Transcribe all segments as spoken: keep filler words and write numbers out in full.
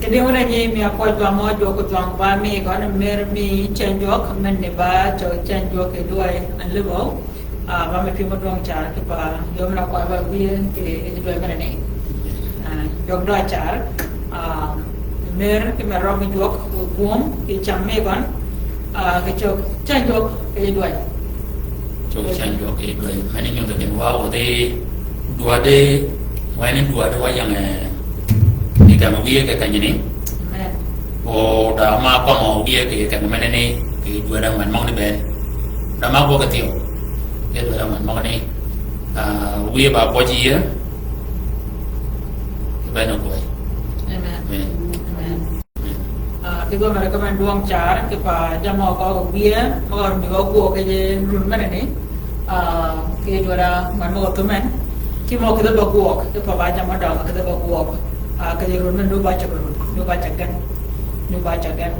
Kidhi wun a nyi mi a kwøj ba mø jwøk jwang ba mi gøn mer mi ceng jwøk, men ni ba cøg ceng jwøk kì dwøy a lïbø. Ah, ba mi pimo dwøng car kì ba yom na kwøj ba wiye kì dwøy men ni. Ah, jwøk dwøy car. Ah, mer kì mer røg jwøk gwøm kì ceng mi gøn. Ah, kì cøg ceng jwøk kì dwøy. Cøg ceng jwøk kì dwøy. Men ni nyudh gin wa wødhi dwaddi, wa ni dwaddi wa yenge, eh, kì keng wiye kì keny ni. Amen. O da ma kwømmø wiye kì keng men ni, kì dwaddi angwen møgani bënn. Da ma gwøg kì thyew. Kì dwaddi angwen møgani. Ah, wiye ba bøj yie. Kì bënn ogwøy. Amen. Amen. Amen. Ah, kidhi wun mere kì men dwøng car, kì pa jammì mø gø wiye, mø gø mi gø gwøg kì ji run men ni. Ah, kì dwaddi man mø gø thum men. Kì mø kidhi ba gwøg, kì pa ba jammì mø døng kidhi ba gwøg. Ah, kì ji run men ni ba ceg run, ni ba ceg gen. Ni ba ceg gen.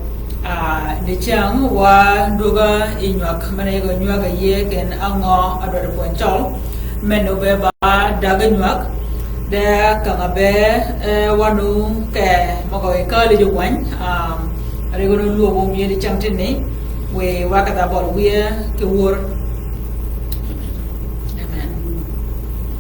Ah, diceng wa dwøg yi nywag, men yi gø nywag yi ken angø a dwaddi pwøny cøl. Men ni be ba dag nywag. De kang a be, eh, wa nu ke mø gø yi kali ji kwany, um, ri gø nu lwøb wum yedi ceng tinni, wiy wa ka dha bøl wiye kì wur. Amen. Amen.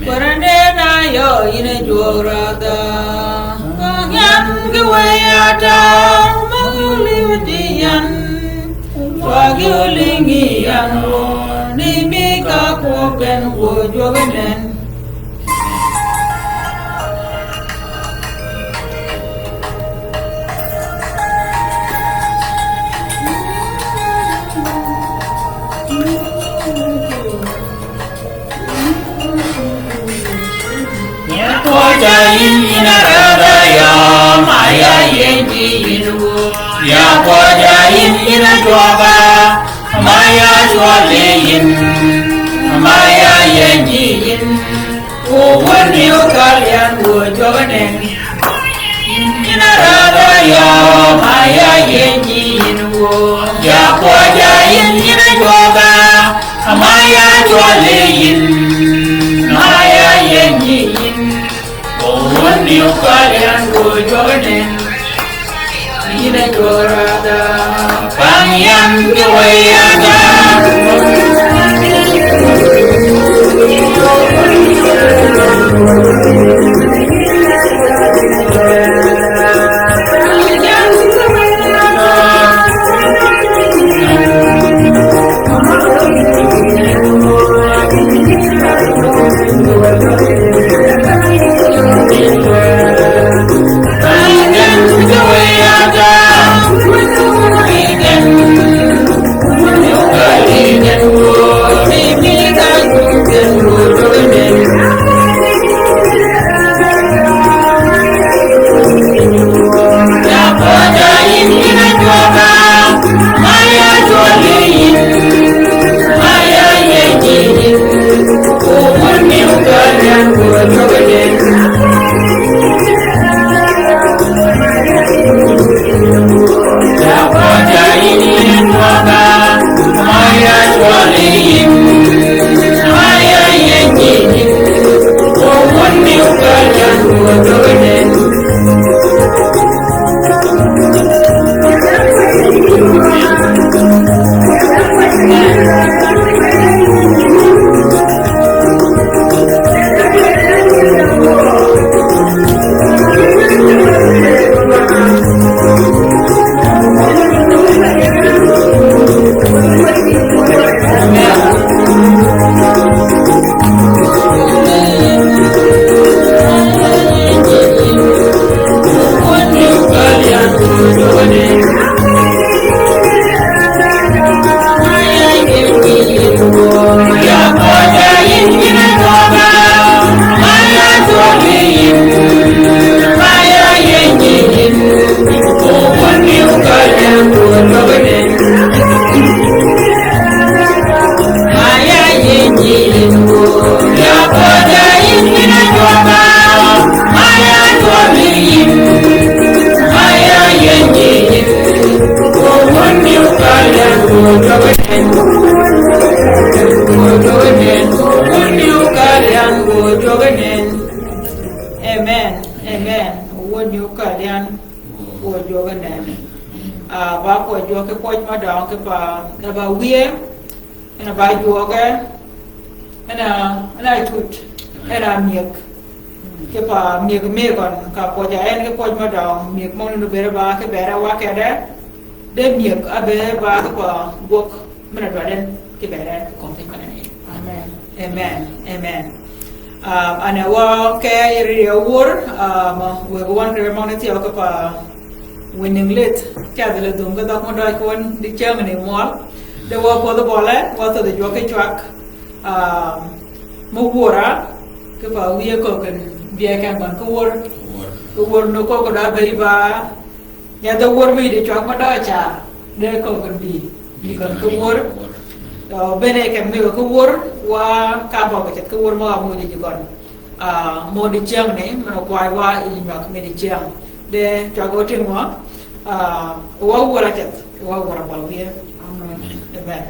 Kwärande na yø yïn e jwøg radha. Ka nyan ki wëy ata, ma yuli wëti yan. Twagi olïngi yan o, ni mi ka kwøb gen wo jwøg nen. Yïn a kwøja yïn, yïn a rada ya, ma ya yïn ji yïn wu. Ya kwøja yïn, yïn a jwøga, ma ya jwøli yïn, ma ya yïn ji yïn. O wun ni o kal yan wo jwøgnen. Yïn a rada ya, ma ya yïn ji yïn wu. Ya kwøja yïn, yïn a jwøga, ma ya jwøli yïn, ma ya yïn ji yïn. O wun ni o kal yan wo jwøgnen. Yïn a jwøg radha. Pang yan ki wëy yada. Amen. Amen. Amen. Wuod nyuka dian. Wuod jwøk anen. Ah, ba kwøj jwøk ki kwøj mø døng ki pa, ki pa wiye. En a ba jwøk, en a, en a tut, en a myëg. Ki pa myëg mi gøn, ka kwøj a en ki kwøj mø døng, myëg mø ni bere ba ki bere wa kede. De myëg a bere ba ki pa gwøg, men a dwadden ki bere ki kom piny mø ni. Amen. Amen. Amen. Um, ane wa ke iri ya wur, um, we go wan kre mong ti ka pa winning lit. Ka de le dum ka dak mo da ko di chang ni mo. De wa ko de bole, wa to de jwøk chwak. Um, mo wura, ke pa wiye ko ken bie kan ban ko wur. Ko wur no ko ko da be ba. Nyathi wur mi de cwag ma dø ca, de köggi bï, bï gøn ki wur. Tø bene ke mi ki wur, wa ka bøggi ceth ki wur ma wa mudi ji gøn. Ah, mudi cyängni, men okway wa yi nywag midi cyäng. De cwag otimwa, ah, wa wur aceth, wa wur abøl wiye. Amen. Amen.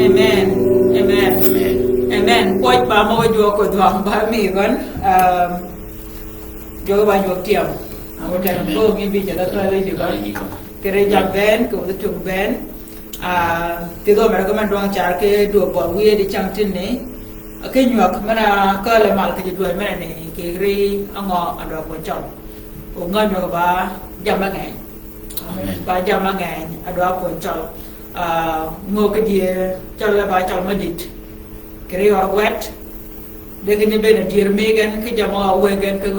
Amen. Amen. Amen. Kwøj ba mø jwøk kodhwang ba mi gøn. Um, jwøk ba jwøk tyam. Amen. Amen. Ko mi bi jada ka le jwøk. Kere jam ben, ko tung ben. Ah, kidhø mere ko men dwang car ke dwøg bø wiye di cang tin ni. Ke nywag men a kale mal ke ji dwøg men ni, kiri angø a dwøg bø cong. O ngø nywag ba jam ba ngeny. Amen. Ba jam ba ngeny a dwøg bø cong. Ah, ngø ke die col ba col madit. Kiri yor gwet. De gïn bene dyër mi gen ki jam a wëng gen ki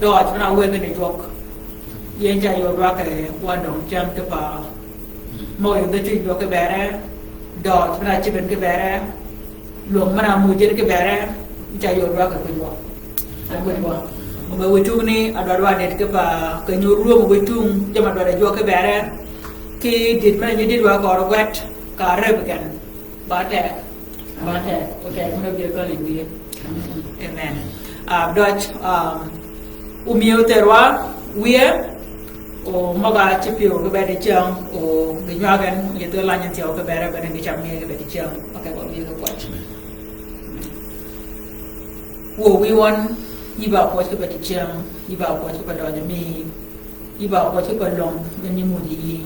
døøj, men a wëng gen jwøk. Yen ca yod wa kì wa døng cen ki pa møg yodh cwiny jwøk ki bere, døøj men a cïben ki bere, lwøng men a mujen ki bere, ca yod wa kì kuj wa. Kuj wa. Omiyo wëtung ni a dwaddi wa nit ki pa kì nyo rwöm wëtung jam a dwaddi jwøk ki bere, ki dit men a nyi dit wa kor gwet, ka rep gen. Ba tek. Ba tek. Otek, møn-a bï a kal yi wiye. Amen. Ah, døj, um, omiyo therwa wiye, o møg-a cï pyëw kibed yi cäng, o gïnywag en, yeth-a lany en thyew kibere, bene gïcam ngiye kibed yi cäng. Otek, wa wiye ki kwøj. Wuö wïy wøn, yï ba pwøj kibed yi cäng, yï ba pwøj kibed døj mi. Yï ba pwøj ki pa lwøng, men yï mudh yï.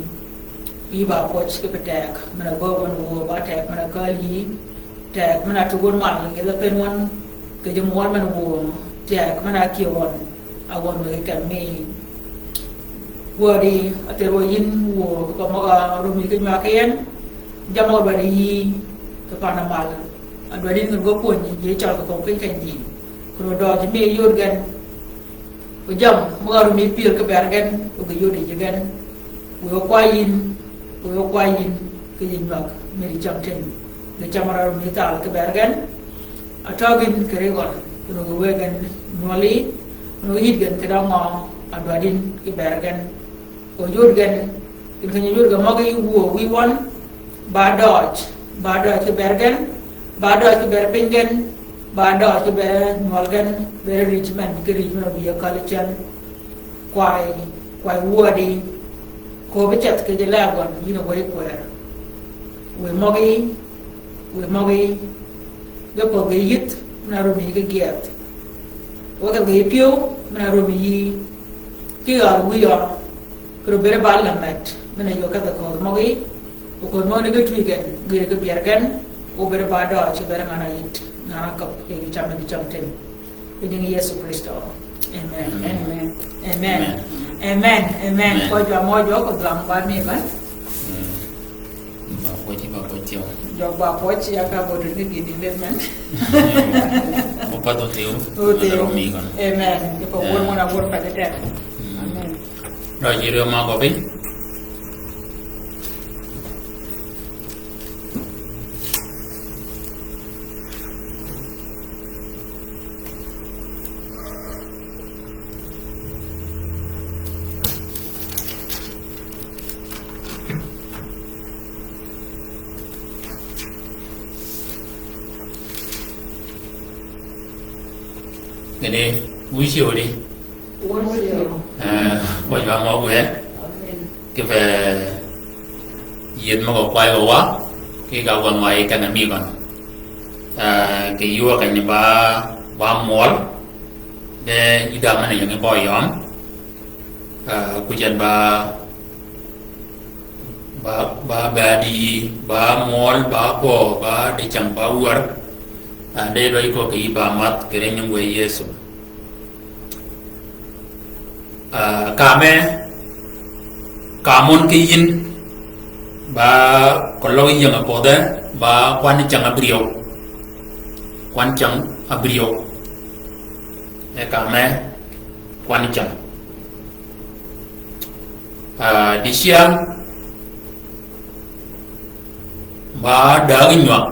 Yï ba pwøj ki pa teg, men a bø wøn wuö, ba teg men a kal yï. Teg men a tug wøn mal, yeth a pen wøn, kì ji mwøl men wuö. Teg men a kye wøn, a wøn wegi ken mi. Wädi, a ther wa yïn wuö, ki pa møg-a rumi ki nywag ki en. Jam møg-a dwaddi yï, ki pan a mal. A dwaddi yïn gøn gø pwönyi, yï cøl ki kong piny keny ji. Koro døøj mi yod gen. O jam, møg-a rumi pyër ki bër gen, o gï yodi ji gen. Wiy o kway yïn, wiy o kway yïn, ki ji nywag, mi di cam tin. Gï cam ra rumi thal ki bër gen. A tøg yïn kì ri gøn, kun o gï wë gen nywøli, kun o gï yïd gen kì døngø, a dwaddi yïn ki bër gen. O yod gen, kì keny yod gen møg-a yï wuö wïy wøn, ba døøj, ba døøj kibër gen, ba døøj kibër piny gen, ba døøj kibër nywøl gen, bër rïj men, kì rïj men obï a kal cen, kway, kway wädi, köbbi ceth kì ji lääg gøn, yïn a wëy kwër. Wiy møg-a yï, wiy møg-a yï, ge pödh ge yïth, men a rumi ge gyëdh. Wø kedh ge yï pyëw, men a rumi yï, ki ghal wïy ø, koro bere ba lamet, men a yø kedh ködh møg-a yï, o ködh møg-a ni ge twi gen, gïr ge byër gen, o bere ba døøj, bere ngan a yït, ngan a köbb, e gï cam, e gï cam tin. Yi nying Yesu Kristo. Amen. Amen. Amen. Amen. Amen. Amen. Amen. Kwøj wa mø jwøk, o dwang ba mi ba. Mm. Ba pwøj, ba pwøj thyew. Jwøk ba pwøj, ya ka bødø ni gïn ni led men. Mø pa dho thyew. Dho thyew. Amen. Amen. Ki pa wor møn a wor pa de tek. Mm. Amen. Rø ji rø ma ko piny. Gini, wïy cyew di. Wïy cyew. Eh, kwøj wa mø gwed. Amen. Kipe yïëth møg-a kway wa, ki ka gwøn wa yi kene mi gøn. Eh, kì yï wa keny ba, ba mwøl, de yï dam men a yingi bø yøm. Eh, kujen ba, ba, ba, ba di, ba mwøl, ba bø, ba dicäng, ba wär. Eh, de dø yï ko kì yï ba math, kì ri nying wë Yesu. Ah, kame, ka møn ki yïn, ba keløg ying a pödhe, ba kwan cäng abïryew. Kwan cäng abïryew. E kame, kwan cäng. Ah, dicyäng, ba däg nywag.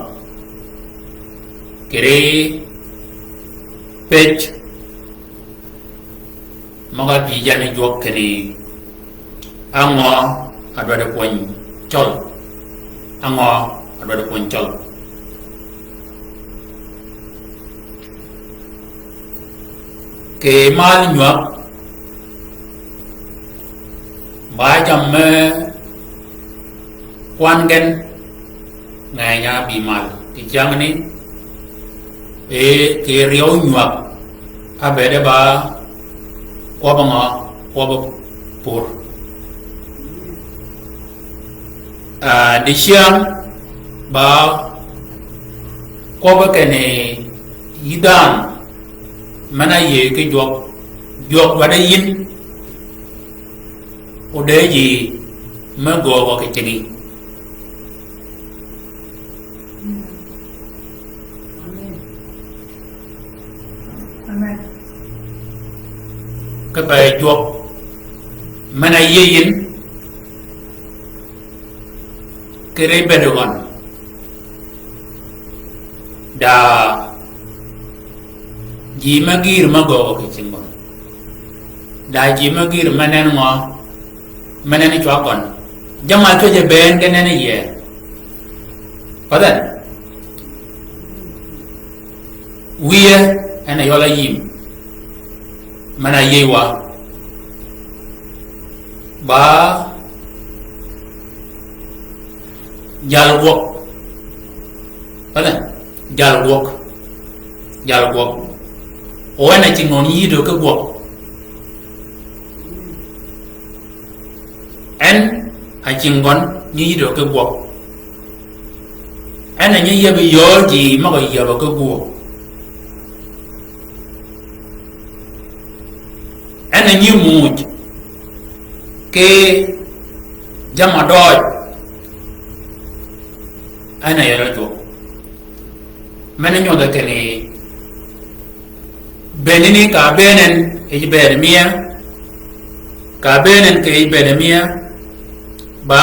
Kì ri pëj. Møg-a bï jani jwøk kinni, á ngø a dwaddi pwöny cøl? Á ngø a dwaddi pwöny cøl? Kì mal nywäg, ba jammì me kwan gen, ngänya bï mal. Kì cyängni, e, kì ryew nywäg, ábëëde ba kwøbb-a ngø, kwøbb-a pur. A, dicyäng ba kwøbb-a kinni yï dhanhø, men-a yïëy ki jwøk, jwøk wa de yïn, o de ji me göögø kì cinggi. Amen. Kipe jwøk men-a yïëy yïn, kì ri bëëd gøn. Da ji me gïïr me göögø kì cinggi gøn. Da ji me gïïr me nenni ngø, me nenni cwag gøn. Jamm-a cwäjji bënn ge nenni yie. Path en. Wiye, en a yøl-a yïm. Men-a yïëy wa. Ba jal gwøg. Path en. Jal gwøg. Jal gwøg. O en a cinggi gøn nyi yïddi ki gwøg. En a cinggi gøn nyi yïddi ki gwøg. En a nyi yieb yöö ji møg-a yieb ki gwøg. En a nyi muuj ki jamm-a døøj. En a yøl-a jwøk. Men-a nyodh-a kinni bënni ni ka bënn en kì yij bëëd mia, ka bënn en kì yij bëëd mia, ba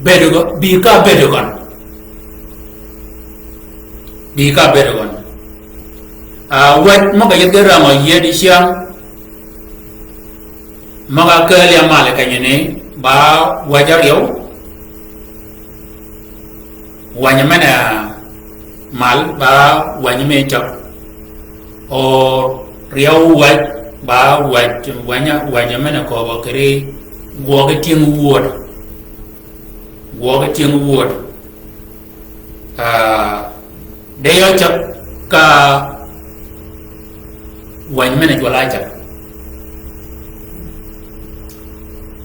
bëëd gø, bï ka bëëd gøn. Bï ka bëëd gøn. A, wäj møg-a yïdhi rangø yie dicyäng, møg-a kääl ya mal kenyani, ba wäj áryew. Wänyi men-a mal, ba wänyi me cäg. O ryew wäj, ba wäj, wänyi, wänyi men-a kööbø kì ri gwøøg tyëng wööd. Gwøøg tyëng wööd. A, de yø cäg ka wänyi men-a cwøl-a cäg.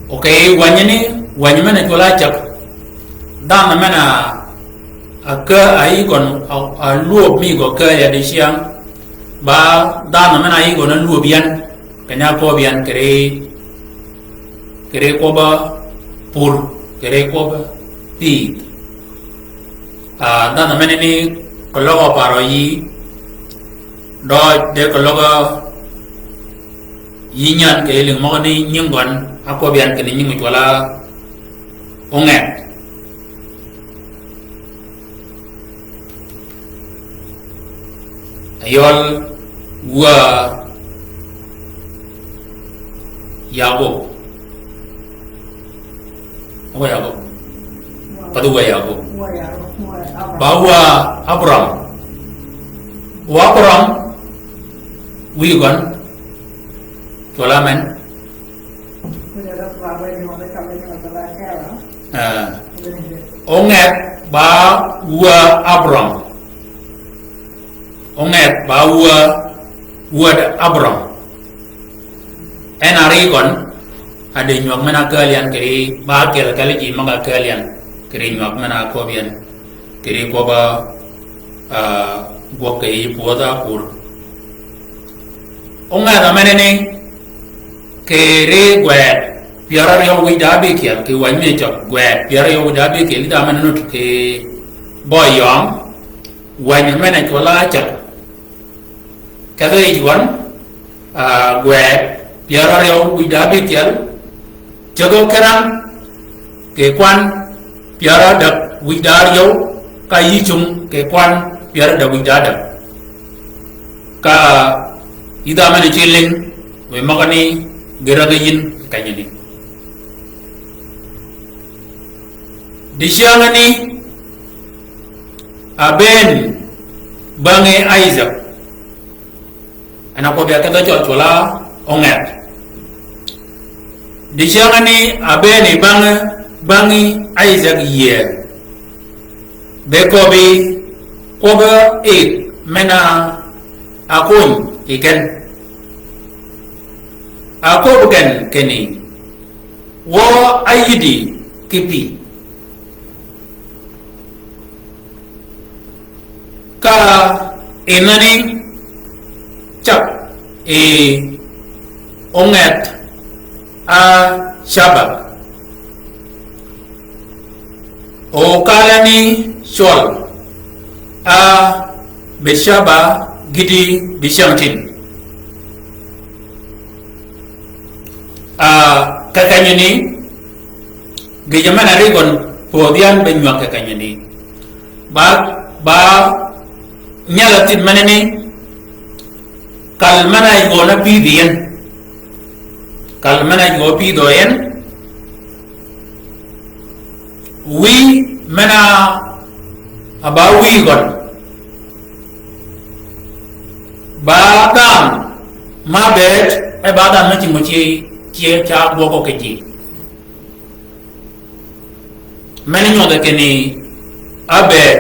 Ok, wänyi ni, wänyi men-a cwøl-a cäg. Dhanhø men-a, a kääl, a yï gøn, a, a lwöb mi gø kääl ya dicyäng. Ba dhanhø men-a yï gøn a lwöb yan. Keny-a kööb yan kì ri, kì ri kwøbb-a pur, kì ri kwøbb-a pïdh. A, dhanhø men-a ni keløg a parø yï, døøj de keløg a yï nyan kì yij lïng møgani nying gøn, a kwøb yan kinni nying cwøl-a Ongeth. Ayøl wä Yakob. Wä Yakob. Path wä Yakob. Ba wä Abraham. Wä Abraham. Wïj gøn. Cwøl-a men. Eh, Ongeth ba wä Abraham. Ongeth ba wä, wä Abraham. En a ri gøn, a di nywäg men-a kääl yan kì ri, ba kyel kelli ji møg-a kääl yan kì ri nywäg men-a kööb yan. Kì ri kwøbb-a, a, gwøg kì yij pwödh-a pur. Ongeth a men-a ni, kì ri gwed pyär áryew wïj da ábïkyel, kì wänyi mi cäg gwed pyär áryew wïj da ábïkyel, yïdha men-a nut kì bøy yøng, wänyi men-a cwøl-a cäg. Kedhi yij gøn, a, gwed pyär áryew wïj da ábïkyel, cägø kiran kì kwan pyär ádäg wïj da áryew, ka yï cung kì kwan pyär ádäg wïj da ádäg. Ka yïdha men-a ci lïng, wiy møgani gïragø yïn kenyani. Dicyängani, a bënn bängi Isaac. En a kwøbbi ya ki dhø cwøl cwøl-a ongeth. Dicäng-a ni a bëëni bang, bang Isaac yïëy. Be köbbi kwøbbi yïk men-a a kony yi gen. A köbbi gen kinni, wø áyïddi ki pï. Ka inani cak yi ongeth á Sheba. O kala ni cwøl á Bethsheba gïti dicängtïn. A, kekenyini, gïjø men-a ri gøn pödhi yan be nywag kekenyini. Ba, ba nyal-a thith menani, kal men-a yij gøn a pïdhi yi en. Kal men-a yij gøn a pïdhø yi en. Wïy men-a ba wïy gøn. Ba dhanhø ma bëëd, e ba dhanhø me cingø ci, ci, ca gwøgø kì ji. Men nyodhi kinni a bëëd,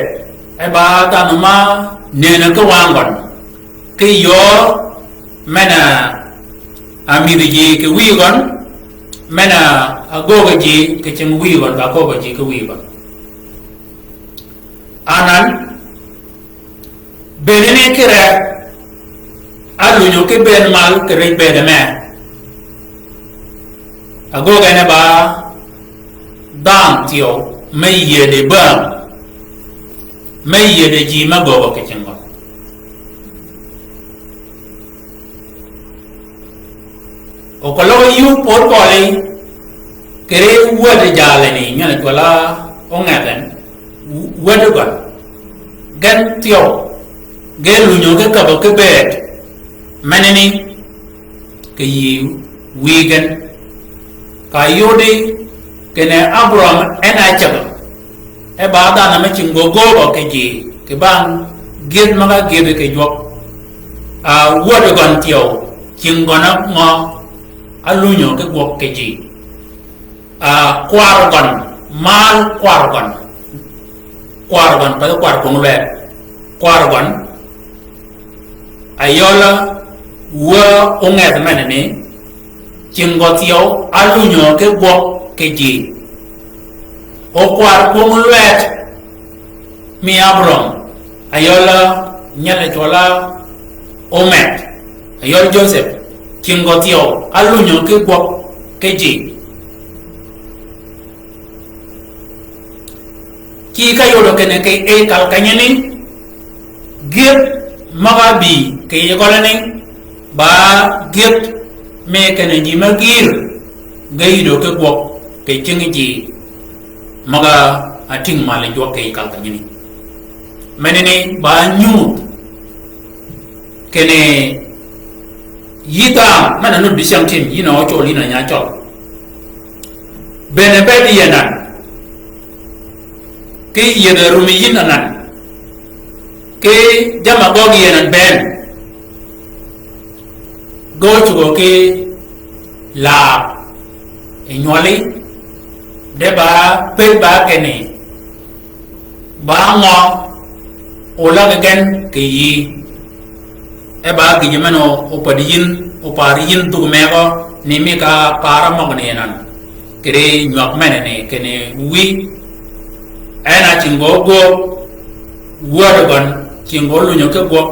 e ba dhanhø ma nënø ki wang gøn. Ki yöö men-a mïdhi ji kì wïy gøn, men-a göögø ji kì cing wïy gøn, ka kööbø ji kì wïy gøn. Anan, bëëdani ki reg, a lunyø ki bëën mal kì rej bëëde me. A göögø en e ba dhanhø thyew me yïëde bäng, me yïëde ji me göögø kì cing gøn. O keløg yï opod kølli, kì ri wäd jalani, nyan-a cwøl-a ongeth en, wäd gøn. Gen thyew, ge lunyø ki käbbø ki bëëd, menani, kì yï wïy gen. Ka yudi kinni Abraham en a cägø. E ba dhanhø me cingø gööbø kì ji, kì bang gyëdh møg-a gyëdhi kì jwøk. A wäd gøn thyew, cing gøn a ngø, a lunyø ki gwøg kì ji. A kwar gøn, mal kwar gøn. Kwar gøn, pa kwar kwøng lwet. Kwar gøn. A yøl-a wä ongeth menani, cing gø thyew, a lunyø ki gwøg kì ji. O kwar kwøng lwet, mi Abraham, a yøl-a nyal-a cwøl-a omed, a yøl Joseph, cing gø thyew, a lunyø ki gwøg kì ji. Ki ka yodø kinni kì e kal kenyani, gyëdh møg-a bï kì yij gøl ni, ba gyëdh mi kinni ji me gïr, ge yïdø ki gwøg kì cing ji møg-a tïng mal jwøk kì kal kenyani. Menani ba nyuudh kinni yï dhanhø men-a nud dicängtïn, yïn a ócøl, yïn a nya cøl. Bënn bëëd yi anan. Ki yïëdh a rumi yïn anan. Ki jamm-a gøggi yi anan bënn. Ge ócugø ki laab yi nywøli, de ba pëj ba kinni, ba ngø olaggi gen kì yïí. E ba gïjø men-a opädi yïn, opar yïn dhuk megø ni mi ka para møgani yi anan. Kì ri nywag menani kinni wïy, en a cingø gööb, wäd gøn cingø lunyø ki gwøg,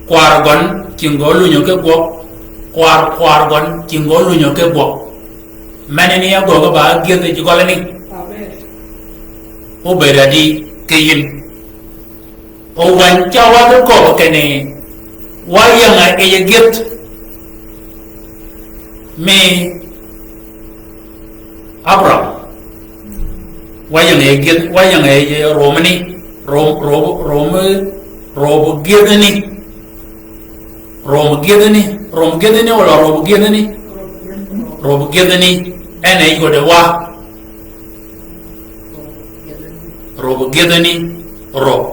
kwar gøn cingø lunyø ki gwøg, kwar kwar gøn cingø lunyø ki gwøg. Menani a göög ba gyëdh yi gøl ni. Amen. Obëëd adi ki yïn. O wänyi ca wa ki köbbi kinni, wa ying-a yij gyëdh mi Abraham. Wa ying-a yij gyëdh, wa ying-a yij rwömmi ni, rwöm, rwöm, rwöm, rwöm gyëdhani. Rwöm gyëdhani, rwöm gyëdhani, walà rwöm gyëdhani. Rwöm gyëdhani, en a yode wa. Rwöm gyëdhani, rwöm.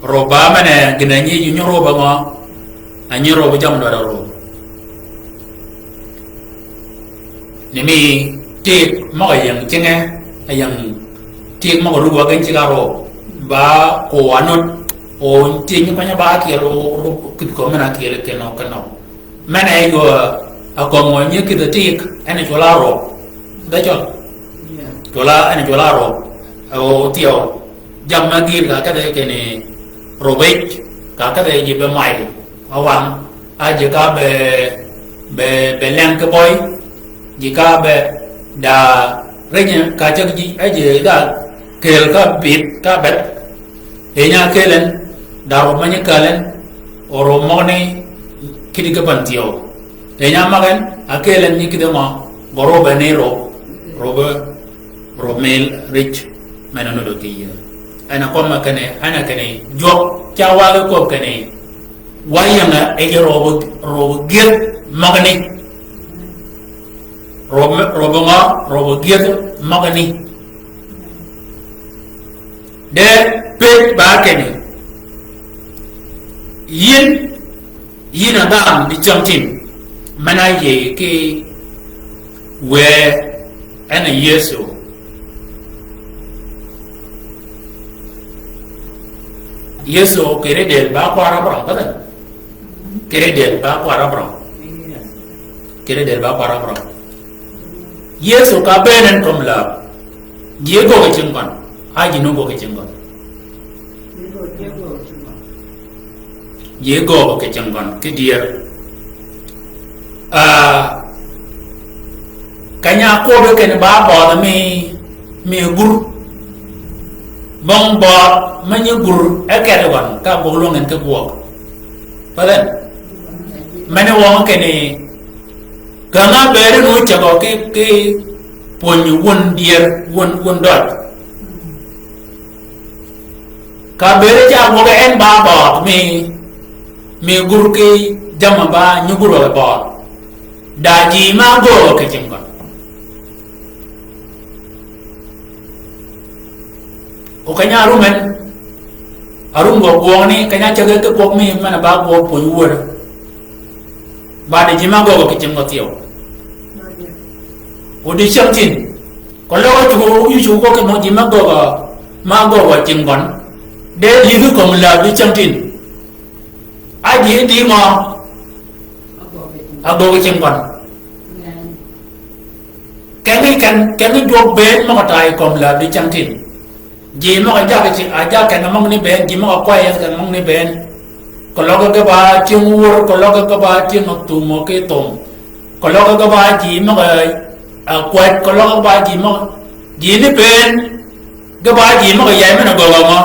Röbb ba men-a gïn-a nyi ji nyi röbb-a ngø? A nyi röbb jammì dwaddi röbb. Ni mi tig møg-a ying cinge, a ying tig møg-a ruggi wa gen cigg-a röbb. Ba kwøb a nud, o tig nyi kwany-a ba kyel röbb, röbb kïdhi kömi men-a kyel kenø kenø. Men-a yöö a kömi nyi kïdhi tig, en a cwøl-a röbb. Dhø cwøl. Cwøl-a, en a cwøl-a röbb. O thyew. Jammì me gïr ka kedhe kinni röbb yij, ka kedhe ji be may a wang, a ji ka be, be, be leng ki bøy, ji ka be da rëny ka ceg ji, a ji da kel ka bïdh ka bet. Eny-a kel en, da röbb me nyi kel en, o röbb møgani kidi ki pan thyew. Eny-a møg en, a kel en nyi kidi mø, gø röbb en ni röbb, röbb Röbb mil rij men-a nudd ki yïe. En a kwøb-a kinni, en a kinni, jwøk ca wa ge kwøb kinni, wa ying-a yij röbb, röbb gyëdh møgani. Röbb, röbb ngø, röbb gyëdh møgani. De pëj ba kinni, yïn Yïn a dhanhø di cängtïn, men-a yïëy ki wë en a Yëso. Yëso kì ri dël ba kwar Abraham, ka dhanh? Kì ri dël ba kwar Abraham. Kì ri dël ba kwar Abraham. Yëso ka bëën en kömi läb. Ji e göög kì cing gøn. A ji nöng göög kì cing gøn. Ji e göög kì cing gøn. Kidyer. Ah, keny-a kwøbbi kinni ba bøødh mi, mi gur. Bong bøødh me nyi gur e kedhi gøn, ka gwøg lwøng en ki gwøg. Palen. Men-a wøng kinni, kang-a bëëd ni ócägø ki, ki pwönyi wun dyër, wun, wun døj. Ka bëëd ca gwøg en ba bøødh mi, mi gur ki jammì ba nyi gur wa bøødh. Da ji ma göög kì cing gøn. O keny-a arum en, arum gø gwøng ni, keny-a cäg ki gwøg mi men-a ba gwøg pwönyi wun. Ba di ji ma göög kì cing gø thyew. O di cängtïn. Keløg a cugø, yï cugø ki mø ji ma göög, ma göög cing gøn. De lïdhi kömi läb di cängtïn. A ji di mø a göög cing gøn. Keng-a, keng-a, keng-a jwøk bënn møg-a tay kömi läb di cängtïn. Ji møg-a jaggi ci, a jaggi keng-a møgani bënn, ji møg-a kwäy keng-a møgani bënn. Keløg ge ba tyëng wur, keløg ge ba tyëng thum ki thum. Keløg ge ba ji møg-a, a, kwäj, keløg ge ba ji møg-a. Ji ni bënn, ge ba ji møg-a yäy men-a göög ngø?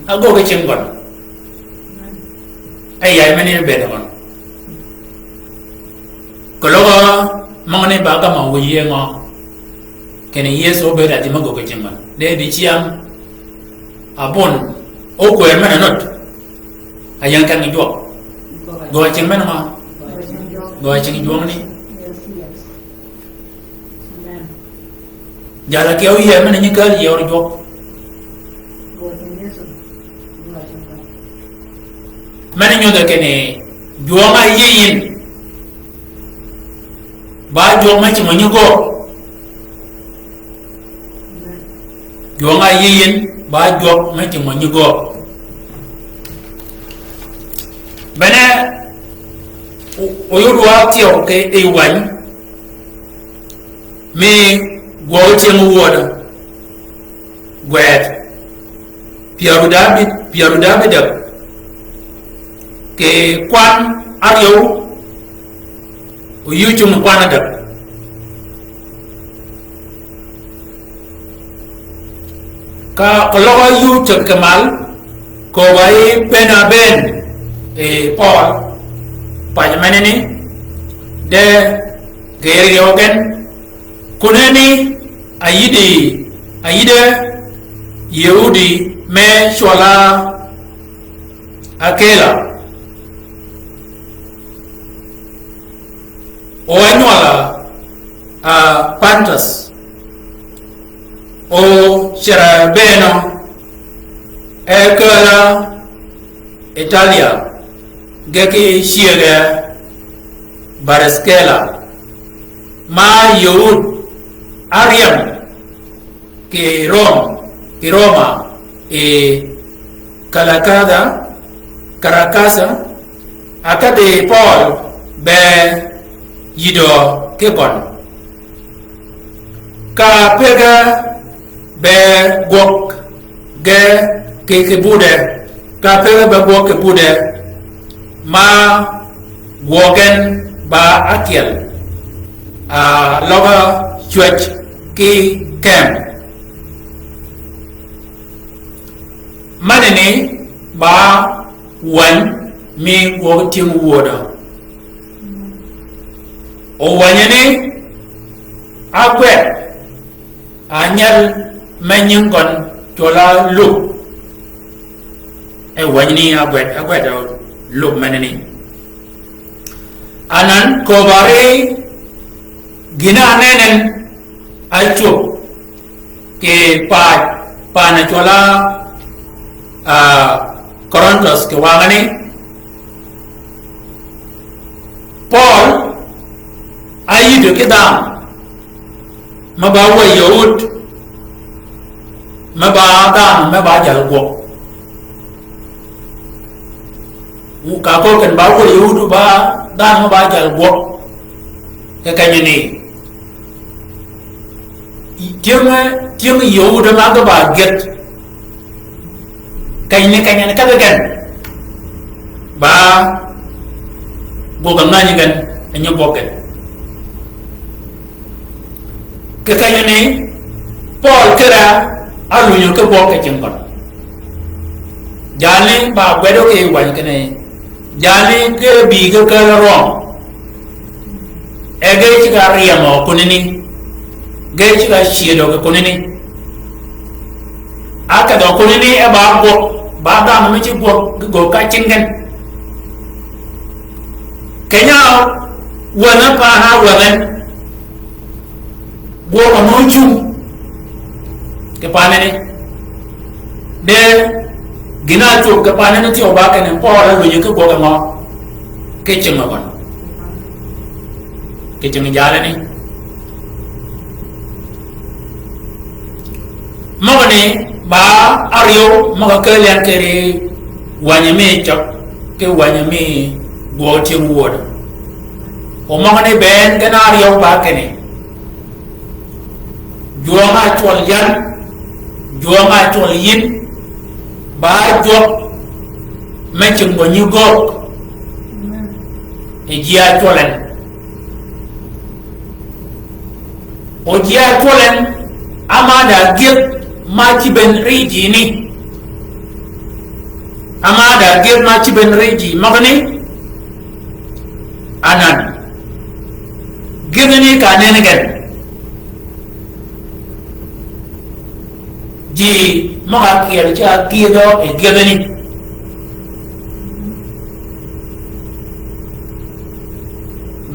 A göög cing gøn. E yäy men-a bënn gøn. Keløg møgani ba gam-a wïj yïëy ngø? Kinni Yëso óbëëd a ji ma göög kì cing gøn. De di cyäng, abun, ókwër men-a nudd. A ying keng jwøk. Göög cing men-a ngø? Göög cing jwøngni. Jal-a kyew yïëy men-a nyi kääl yïëy jwøk. Men-a nyodhi kinni jwøng-a yïëy yïn. Ba jwøk me cinggø nyi göög. Jwøng-a yïëy yïn, ba jwøk me cinggø nyi göög. Bene, o-, oyud wa thyew kì yij wäny, mi gwøg cyäng wödø. Gwed. Pyär ádäg, pyär ádäg bidäg. Kì kwan áryew, o yï cung kwan ádäg. Ka keløg yï ceg kì mal, kööb-a yï bënn-a bënn, e, Pøøl, pany menani, de gïr ryew gen, kunani, a yïddi, a yïddi Yahudi me cwøll-a Akila. O ánywøl-a, a, Pantas. O cerre bënn-a, e kääl-a Italia, ge ki cyege Barskela, ma yöud áryem ki Rom, ki Roma, i Kalakada, Karakasa, akadi Pol be yïdø ki gøn. Ka pege be gwøg ge ki, ki bude, ka pege be gwøg ki bude, ma gwøg gen ba ákyel, a, løg-a cwäj ki kem. Manini ba wäny mi gwøg tyëng wödø. O wänyi ni ágwed, a nyal me nying gøn cwøl-a lub. E wänyi ni ágwed, ágwed lub meneni. Anan köbari gïn-a ánenen a cwöb kì pac, pan-a cwøl-a, a, Korinthøs kì wangani. Pol áyïdø ki dhanhø me ba wëy Yöud, me ba dhanhø me ba jal gwøg. Wu ka köög ken ba wëy Yöud ba dhanhø me ba jal gwøg. Kì kenyani. Tyëng, tyëng Yöud ma ge ba gyëdh. Kenyani, kenyani ka ge gen. Ba gwøg a ngänyi gen, a nyi gwøg gen. Kì kenyani, Pol kere álunyø ki gwøg kì cing gøn. Jalni ba gwedø kì wany kinni, jalni ge bï ge kälø rwøm. E ge cigg-a ryemø kunani, ge cigg-a cyëdø kì kunani. Ákedhø kunani e ba gwøg, ba dhanhø me ci gwøg, gwøg ka cing gen. Keny-a wänhø pan-a wänhø. Gwøg a mø cung kì panani. De gïn-a ácwöb kì panani thyew ba kinni Pol álunyø ki gwøg ngø? Ki cing gøn. Ki cing jalani. Møgani ba áryew møg-a kääl yan kiri wänyi mi cøg ki wänyi mi gwøg tyëng wödø. O møgani be en gen áryew ba kinni. Jwøng-a cwøl yan, jwøng-a cwøl yïn, ba jwøk me cing gø nyi göög. E ji-a cwøl en. O ji-a cwøl en, ámadø ágyëdh ma cïb en ri ji ni. Ámadø ágyëdh ma cïb en ri ji møgani. Anan. Gyëdhani ka nen gen. Ji møg-a kyel ca gyëdhø e gyëdhani.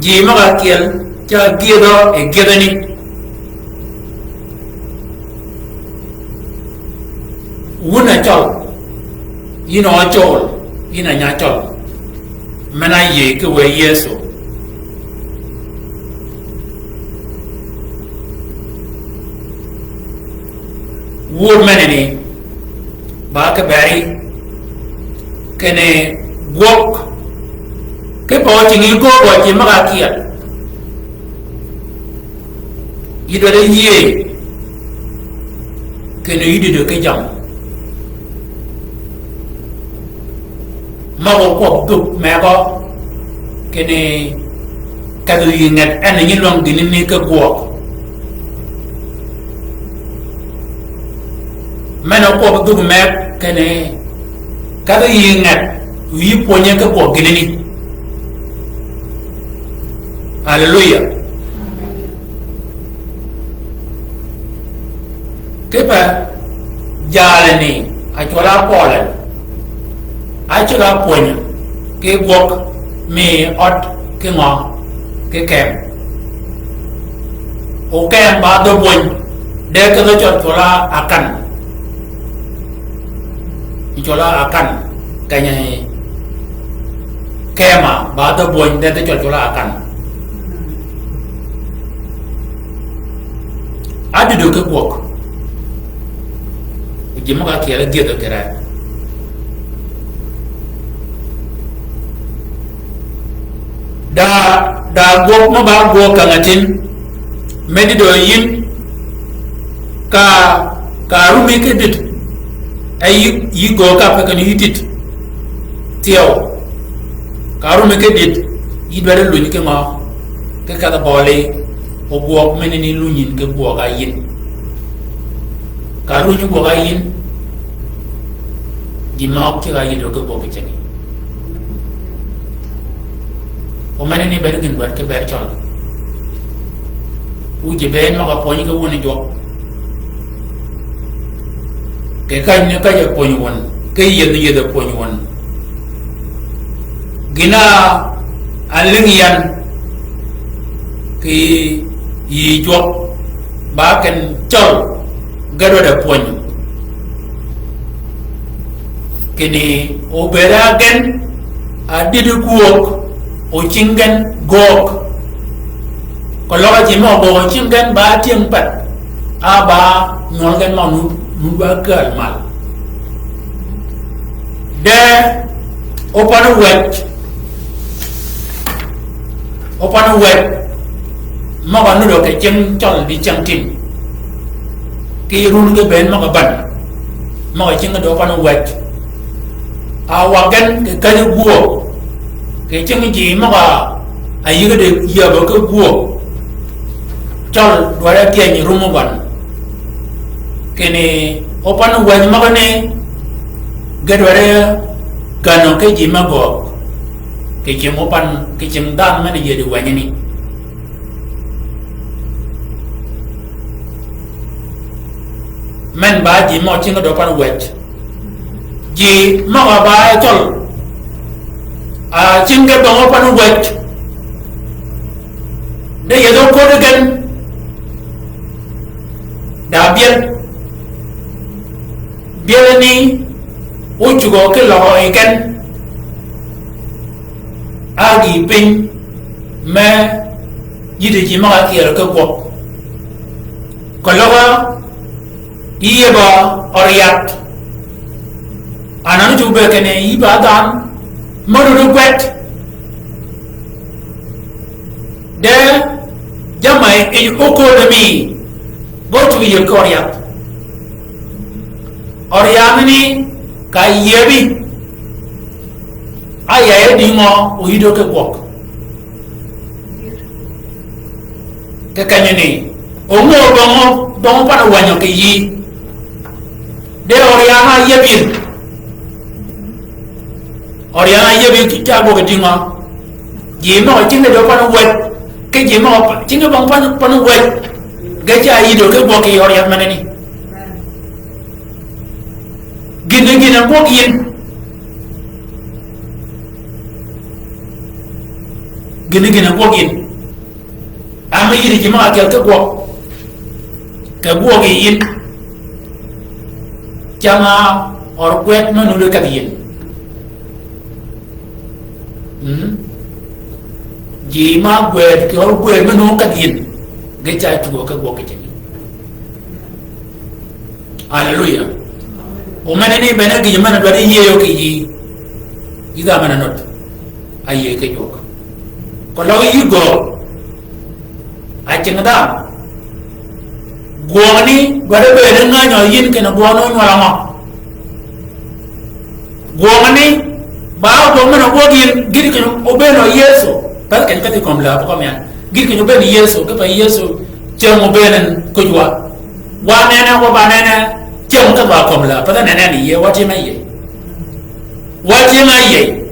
Ji møg-a kyel ca gyëdhø e gyëdhani. Wun a cøl, yïn a cøl, yïn a nya cøl. Men-a yïëy ki wë Yëso. Wur menani, ba ki beri, kinni gwøg, ki pa ócïng yi köög gø ji møg-a kyel. Yï dwaddi yïëy, kinni yï dïdø ki jammì. Møg-a kwøb dhuk megø, kinni kedhi yï nget en nyi lwäng gïnani ki gwøg. Men-a kwøb dhuk meg, kinni kedhi yï nget, yï pwönye ki gwøg gïnani. Haleluya. Kipe jalani, a cwøl-a Pol en, a ceg-a pwönyø ki gwøg mi ød ki ngø, ki kem. O kem ba dhø bwöny, de kedhø cøl cwøl-a Akan. Cwøl-a Akan, keny-a Kema, ba dhø bwøny, de dhø cøl cøl a kan. Adïdø ki gwøg. Ji møg-a kyel gyëdhø kì ree. Da, da gwøg mø ba gwøg ka ng'atin. Medi dø yin. Ka, ka rumi ki dit. E yi, yi gwøg ka pe kini yi dit. Thyew. Ka rumi ki dit, yi dwaddi luny ki ngø, ki kedh bøli, o gwøg menani lunyin ki gwøg a yin. Ka lunyi gwøg a yin, ji møg kik a yïdø ki gwøg ki cegi. O menani bed gïn gwed ki ber cøl. Wu ji bënn møg-a pwönyi ki wun jwøk. Kì kany ni ka ja pwöny wun, ki yëdh yëdh a pwöny wun. Gïn-a álïng yan kì yï jwøk ba ken cøl ge dwaddi pwöny. Kinni obëëd a gen a dïdï gwøg, o cing gen göög. Keløg a ji mø göög o cing gen ba tyëng path, a ba nywøl gen mø nud, nud ba kääl mal. De opan wäj, opan wäj, møg-a nuddø kì cing cøl di cing tin. Kì run ge bënn møg-a bän, møg-a cing di opan wäj. A wa gen kì käjji gwøg, kì cing ji møg-a yïggi di yäbø ki gwøg. Cøl dwaddi tyëny rum wøn. Kinni opan wäj møgani ge dwaddi gänø ki ji me göög. Kì cing opan, kì cing dhanhø men-a yiedi wänyani. Men ba ji mø cing di opan wäj. Ji møg-a ba e cøl. A cing ge bang opan wäj. De yeth oköddi gen. Da byel. Byel ni ocugø ki løgø yi gen. A gïï piny me yïddi ji møg-a kyel ki gwøg. Keløg a yï yebø øryath. Anan cuggi bëë kinni yï ba dhanhø mø duddi gwed. De jammì yij oköddi mi, bø cuggi yïëb ki øryath. Øryath ni ka yïëbi. A yayø dïngø oyïdø ki gwøg. Kì kenyani, o ngöög bong, bong pan wänyø kì yïí. De øryath a yïëbi. Øryath a yïëbi kì ca gwøg dïngø. Ji møg-a cing di pan wäj. Kì ji møg-a cing bong pan, pan wäj. Ge ca yïdø ki gwøg kì øryath menani. Gïn, gïn a gwøg yïn. Gïn, gïn a gwøg yïn. Ama yïddi ji møg-a kyel ki gwøg. Kì gwøg yi yïn. Cam-a ør gwed me nudd kedhi yïn. Mm. Ji ma gwed kì ør gwed me nudd kedhi yïn. Ge ca cugø ki gwøg kì cing. Haleluya. O menani bene gïjø men-a dwaddi yïëyø kì yïí. Yïdh-a men-a nudd. A yïëy ki jwøk. Keløg yï göög. A cing dhanhø. Gwøgani, dwaddi bëëd ngänyø yïn kinni gwøgani onywøl angø. Gwøgani, ba gwøg men-a gwøg yïn, gïti kinni obëën Yëso. Path keny-a ka dhi kömi lääb kømmi yan. Gïti kinni obëën Yëso, kipe Yëso, cäng obëën en köjwa. Wa nene, wa ba nene, cäng ka dha kömi lääb. Path nene ni yie, wa time yie. Wa time yie.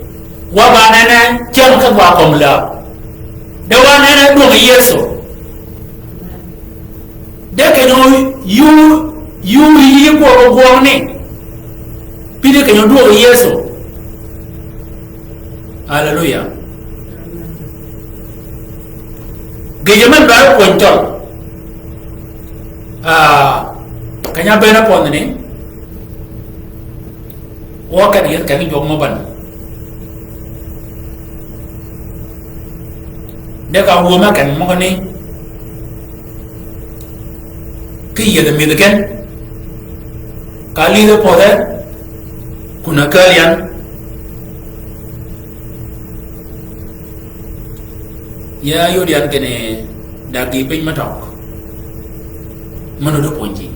Wa ba nene, cäng ka dha kömi lääb. De wa nene dwøng Yëso. De kenyo yuu, yuu yï gwøg gwøgani. Pïddi kenyo dwøg Yëso. Haleluya. Gïjø men dwarø pwönyi cøl. Ah, keny-a bënn-a pwönyi ni. Wa kedhi yeth kedhi jwøk mø bän. De ka wuö me ken møgø ni, ki yiedh mïdhi ken, ka lidh e pödhe, kun a kääl yan. Ya yod yan kinni dag gïï piny me tøg. Møn-a di pwönyi.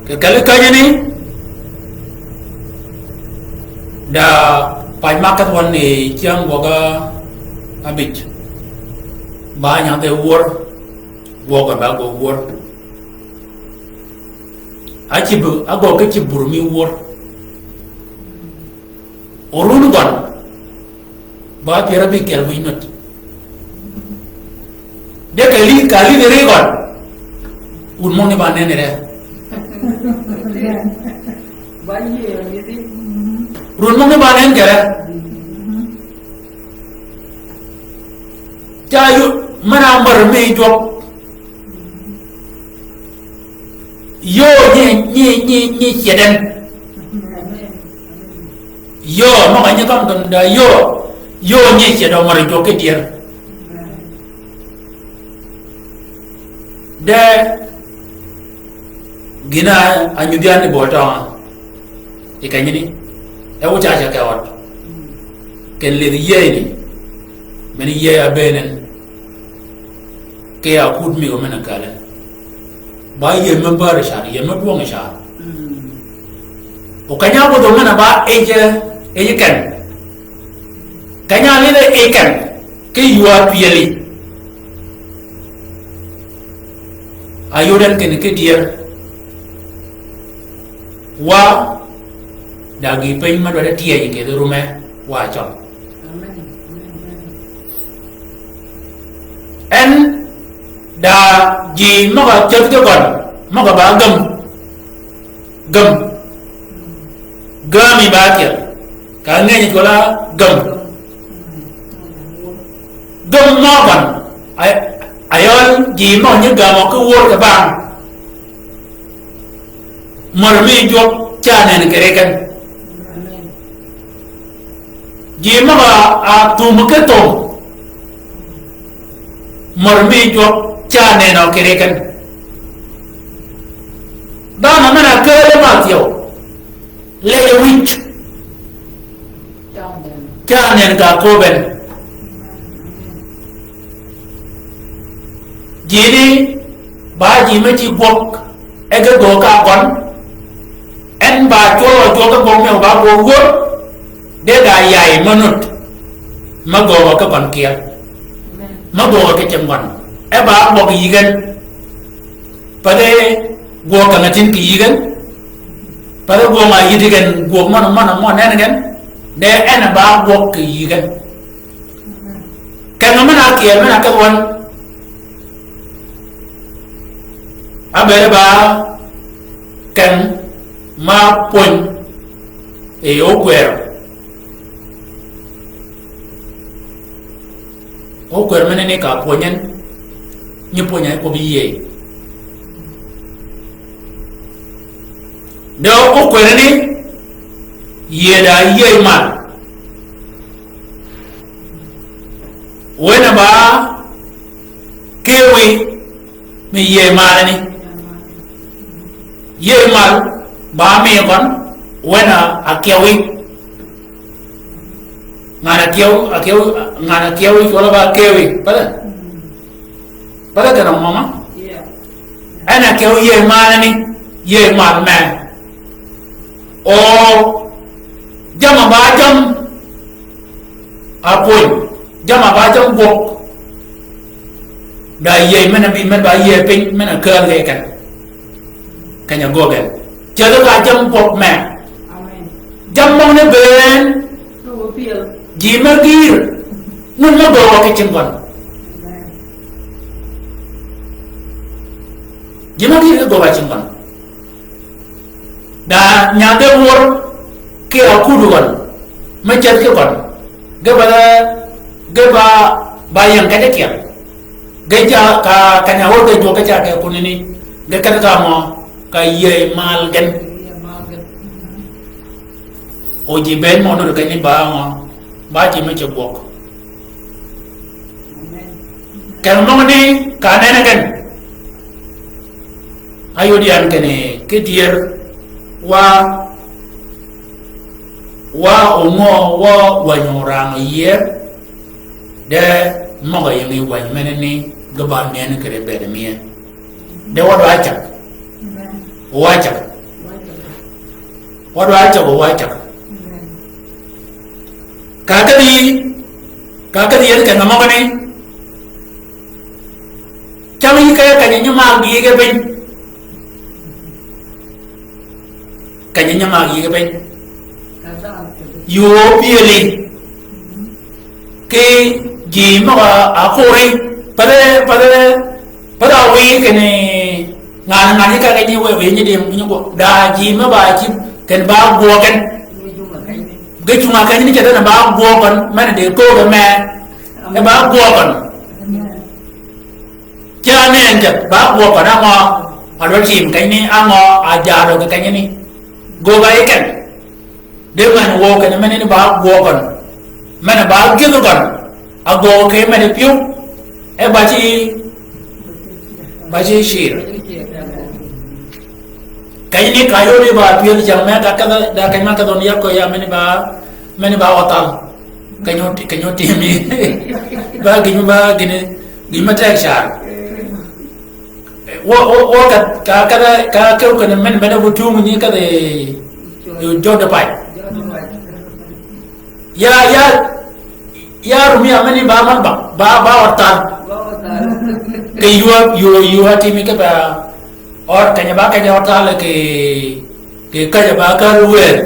Kì kelli känyi ni, da pac ma kedh wøn ni cyäng gwøg ábïj. Ba nyadhi wör, gwøg ba gwøg wör. Ácïb, ágø ki cïb bur mi wör. Orun gøn. Ba pyär ábïkyel wïj nut. De ka lidh, ka lidh ri gøn. Run møgni ba nen ree. Run møgni ba nen kere. Ca yod, men-a mär mi jwøk. Yöö nyi, nyi, nyi, nyi cyedh en. Yöö, møg-a nyi køn gøn da yöö. Yöö nyi cyedh omøri jwøk ki dyër. De gïn-a ányudhi yan ni bø tøngø. I kenyini, e wu ca ce ke ød. Ken lidh yëëni, men yëë a bëën en, ki a kut mi gø men a källi. Ba yëë me bäär car, yëë me dwøng car. O keny-a ábudh men-a ba yij, yij ken. Keny-a álidh yij ken, ki ywa pyëli. A yod en kinni ki dyër. Wa, da gïï piny me dwaddi tyëj kì dhi rume wa cøl. En da ji møg-a cädh ki gøn, møg-a ba gäm. Gäm. Gämi ba tyel. Ka ngenyi cwøl-a gäm. Gäm mø gøn. A, a yøl ji mø nyi gämø ki wör kì bang. Mär mi jwøk ca nen kì ri ken. Ji møg-a, a thum ki thum. Mär mi jwøk ca nenø kì ri ken. Dhanhø men-a kääl ma thyew. Lejø wïj. Ca nen ka köbben. Ji ni ba ji me ci gwøg e ge gø ka gøn. En ba cwøl wa cwøl ge gwøg mi ba gwøg wör. De da yay me nut. Me gø wa ke gøn kyel. Me gø wa ke ceng gøn. E ba gwøg yïgen. Path e gwøg kang-a tin kì yïgen. Path e gwøg ma yïddi gen, gwøg møn-a, møn-a, møn-a nen gen. De en a ba gwøg kì yïgen. Keng-a men-a kyel men-a kedh wøn. Ábëëd ba keng ma pwöny yi ókwërø. Ókwërø men-a ni ka pwöny en, nyi pwöny-a kwøb yïëy. De ókwërø ni yïëy da yïëy mal. Wen-a ba kewi mi yïëy mal ni. Yïëy mal ba mi gøn wen-a a kewi. Ngan-a kyew, a kyew, ngan-a kyew, cwøl-a ba kewi. Path e? Path e kene møma? En a kyew yïëy mal ni, yïëy mal me. O, jamm-a ba jamm, a pwöny, jamm-a ba jamm gwøg. Da yïëy men-a bï, men ba yïëy piny, men-a kääl ge ken. Keny-a göggen. Cädhi ka jamm gwøg me. Jamm møgani bënn. Ji me gïïr. Nun me göög wa ki cing gøn. Ji me gïïr ki göög wa cing gøn. Da nyadhi wör ki a kudu gøn. Me cädh ki gøn. Ge ba, ge ba, ba ying kej kyel. Ge ca ka, keny-a wör ge jwøk ge ca ke kunani. Ge kedhi ka mø, ka yïëy mal gen. O ji bëëd mø nuti kenni ba ngø, ba ji me ce gwøg. Kene møgani ka nenni gen. Ayod yan kene ki dyer wa, wa ongø wa wänyi orang yier. De møg-a ying yi wänyi menani ge ba nenni kede bëëd mye. De wa dwa cag. Wa cag. Wa dwa cag, wa cag. Ka kedhi, ka kedhi yedi kene møgani. Cam yi ke kenyi nyimaag yige piny. Kenyi nyimaag yige piny. Yo pyëli. Ki ji møg-a kuri. Pale, pale, pale a wiy kenni ngan, ngan yi ka kenyi we, we nyi dim, nyi gwøg. Da ji me ba ci, ken ba gwøg gen. Ge cunga kenyi ni cede na ba gwøg gen, men de koge me. E ba gwøg gen. Ca nenni ceth, ba gwøg gen angø, a dwa tim kenyi ni angø, a jadø ge kenyi ni. Gwøg a yi ken. De men wøw kenni menani ba gwøg gen. Men ba gïdh gen. A gwøg ke men pyëw. E ba ci, ba ci cir. Kenyi ni ka yodi ba pyël cam me ka kedhi, da kenyi ma kedhi on yakø ya menani ba, menani ba otal. Kenyi o ti-, kenyi o timi. Ba gïnyi ba gïnyi, gïnyi me tek car. Wø, wø, wø ka, ka, ka, ka kew kenni men, men bu tung ni kedhi, yo jodde pay. Ya, ya, ya rumi a menani ba man ba, ba, ba otal. Ke yua, yua, yua timi ke ba, or kenyi ba kenyi otal ke, ke kenyi ba ka ruwer.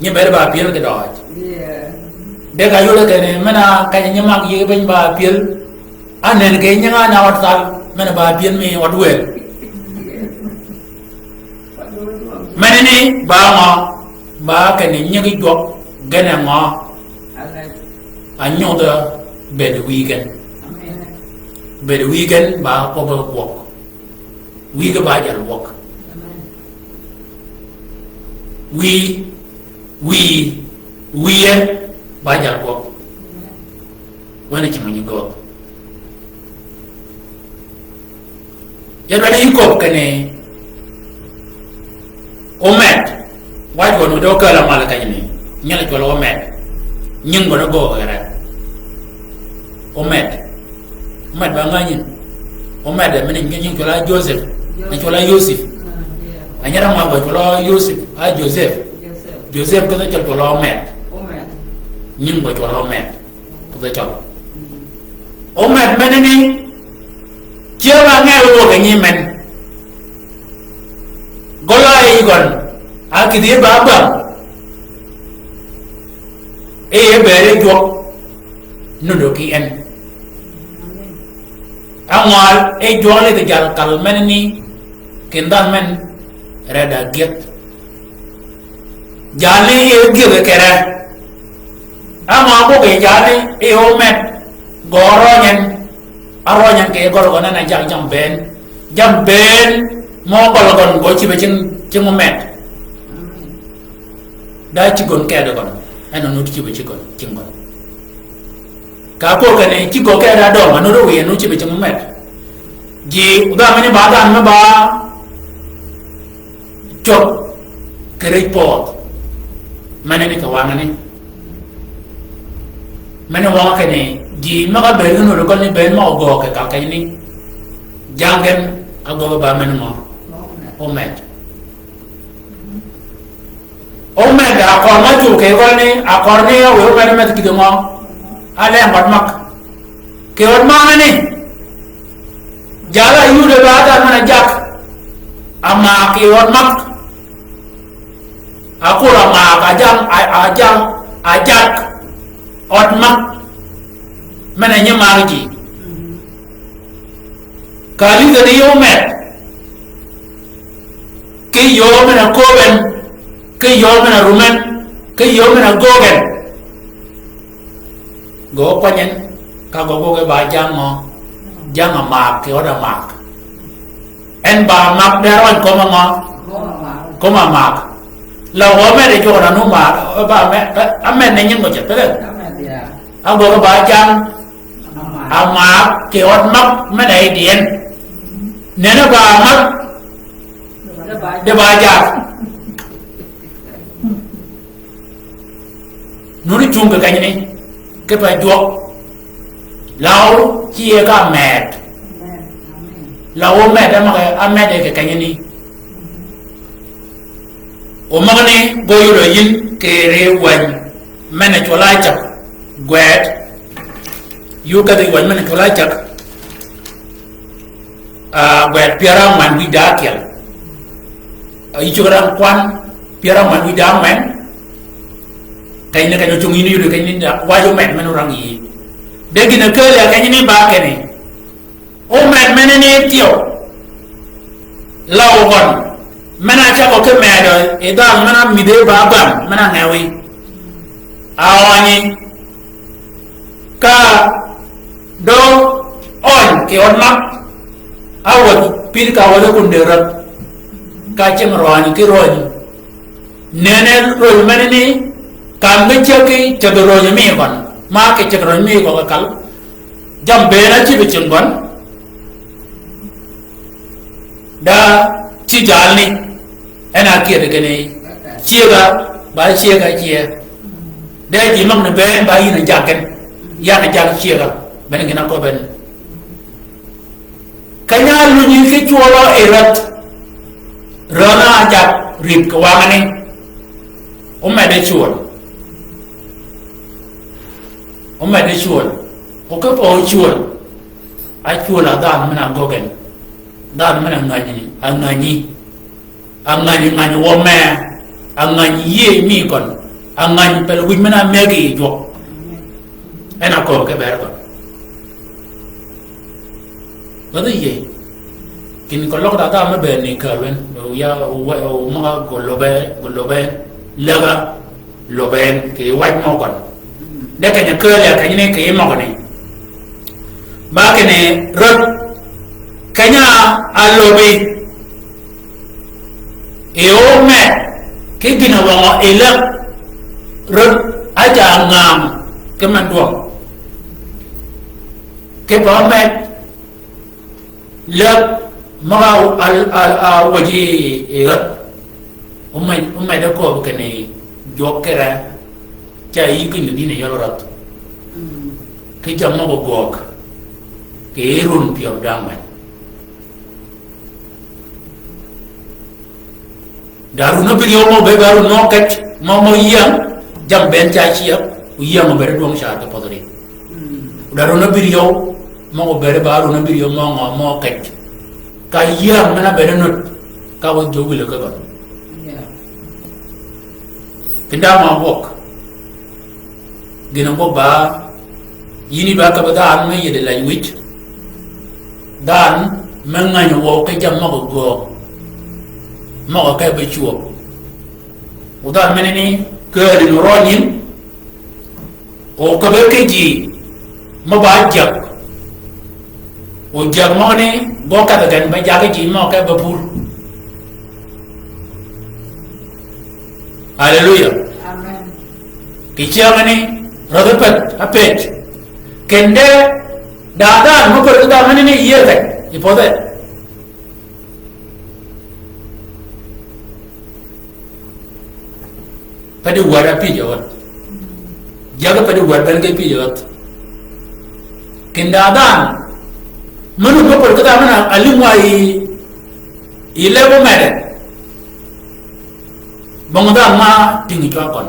Nyi bëëd ba pyël ki døøj. De ka yode kenni, men-a kenyi nyimaag yige piny ba pyël. A nenni ke nyinga na ød thal, men-a ba pyël mi ød wël. Menani ba ngø, ba kenni nyigi jwøk, gen e ngø. A nyodh bëëd wïy gen. Bëëd wïy gen ba kwøbbe gwøg. Wïge ba jal gwøg. Wïy, wïy, wïye ba jal gwøg. Wen-a ci mø nyi gwøg. Ya dwani yi köbbi kenni omed. Wa jwøn wi dø käl-a mal kenyi ni. Nying-a cwøl omed. Nying gøn-a gwøg kere. Omed. Omed ba ngänyi. Omed, men-a nying cwøl a Joseph. Ni cwøl a Yoseph. A nyar-a ma ba cwøl a Yoseph. A Joseph. Joseph kedhi cwøl cwøl omed. Nying ba cwøl omed. Kedhi cwøl. Omed menani. Ciew a nge wø kenyi men. Gøl a yi gøn. A kidhi ba bang. E bëëd e jwøk. Nuti ki en. Angwal e jwøk ni ki jal kal menani. Kindan men. Reda gyeth. Jalni e gyëdhi kere. Ama buggi jalni e omed. Gø rønyen. A rønyen kì gøl gøn en a jang jam bënn. Jam bënn. Mø gøl gøn gø cïbe cing, cing omed. Da cïg gøn kede gøn. En a nut cïbe cing gøn, cing gøn. Ka köög kenni cïg gø kede adøng, a nut wiye, nut cïbe cing omed. Ji, odham ni ba dhanh me ba cøp kì rij pöödh. Menani kì wangani. Meni wangø kenni, ji møg-a bëëd gïn nuti gøl ni bënn møg-a göög kì kal kenyi ni. Jang gen, a göög ba meni ngø. Omed. Omed, a kør ma cub kì gøl ni, a kør ni a wë omed, omed kïdhi ngø. A leng ød mag. Kì ød mag ni. Jal a yud e ba dhanh men a jak. A mag kì ød mag. A kur a mag, a jang, a, a jang, a jak. Ød mag. Men a nyi mag ji. Ka lïdhe ni omed. Ki yöö men-a kööb en, ki yöö men-a rum en, ki yöö men-a göög en. Gø kwany en, ka gø göög e ba jang ngø, jang a mag, kì ød a mag. En ba mag de røny kömi ngø, kömi a mag. Law omeddi jwøk na nu mar, ba me, ba, amed ne nying mo ce, pe. Amed, ya. Agwøg ba jam, amak, kì ød mag, men-a yi dyen. Nene ba mag, de ba jam. Nuni cung kì kenyani, kipe jwøk. Law, ci ye ka med. Law omed, amak, amed kì kenyani. Omagni gø yudø yïn kì ri wänyi men-a cwøl-a cäg. Gwed. Yï kedhi wänyi men-a cwøl-a cäg. Ah, gwed pyär ángwen wïj da ákyel. Ah, yï cuggi rang kwan pyär ángwen wïj da ángwen. Kenyani keny-a ocung yïn yudø kenyani da, waj omed men-a orang yï. De gïn-a kääl ya kenyani ba kinni. Omed menani thyew. Law gøn. Men-a cägø ki medø, yi dhanhø men-a mïdhi ba bam, men-a ngewi. A ønyi. Ka dø øny kì ød mag. A wädhi, pïr ka wädhi kun dëg rädh. Ka cingi røny ki røny. Nene röny menani, kam ge cägi cägi röny mi gøn. Ma kì cägi röny mi gø kal. Jam bënn-a cïb cing gøn. Da ci jalni. En a kyëdhi kinni. Cyëga, ba cyëga cyëg. De ji mag ni bënn ba yïn a jag gen. Yan a jag cyëga. Bënn gïn-a köbben. Keny-a álunyi ki cwøl yi rädh. Rädh-a ájag rïp kì wangani. Omeddi cwøl. Omeddi cwøl. O kipe cwøl. A cwøl a dhanhø men-a ágöggi. Dhanhø men-a ángänyi, ángänyi. Ángänyi, ngänyi wø mee, ángänyi yïëy mi køn, ángänyi pel wïj men-a ámëggi yi jwøk. En a kööb ki bëëd køn. Bädhi yïëy. Kinni keløg da dhanhø me bëëd ni kääl wen, ya, o, o, møg-a gø lobbe, gø lobbe, läg-a, lobbe en, kì waj mø køn. De keny-a kääl ya kenyani kì møgani. Ba kinni rädh, keny-a álöbbi. Yi omed, ki gïn-a wøngø yi läg, rädh, áca ngäng, ki men dwøng. Kipe omed, läg, møg-a, al, al, a, wäji, yi rädh. Omed, omed-a kööb kinni, jwøk kere, ca yï keny-a dïn-a yøl rädh. Ki ca møg-a göög, kì run pyär da ángwen. Da run ábïryew mø be ba run mø kej, mø, mø yieng, jam bënn ca cyëg, o yieng obëëd dwøng car kì pödhi ri. Da run ábïryew, mø obëëd ba run ábïryew mø ngø mø kej. Ka yieng men-a bëëd nut, ka wø jwøk wïl-a ke gøn. Kindi ma gwøg. Gïn-a gwøg ba, yïn yi ba käbbi dhanhø me yïddi laj wïj. Dhanhø me ngänyi wøw ki jammì møg-a göög. Møg-a ke be cwöb. O dhanhø menani, kääl ni rø nyin. O käbbi ki ji, mø ba jäg. O jäg møgani, gø kedhi gen, be jaggi ji mø ke be pur. Haleluya. Amen. Kì cyängani, rädhi peth, ápëj. Kende, da dhanhø mø pär ki dhanhø ni yie keny, yi pödhe. Pe di wäd a pïj e wäth. Jaggi pe di wäd ben ge pïj e wäth. Kinde a dhanhø. Meno mø pär ki dhanhø men-a álïng wa yi, yi leb omedde. Bong dhanhø ma tïngi cwag køn.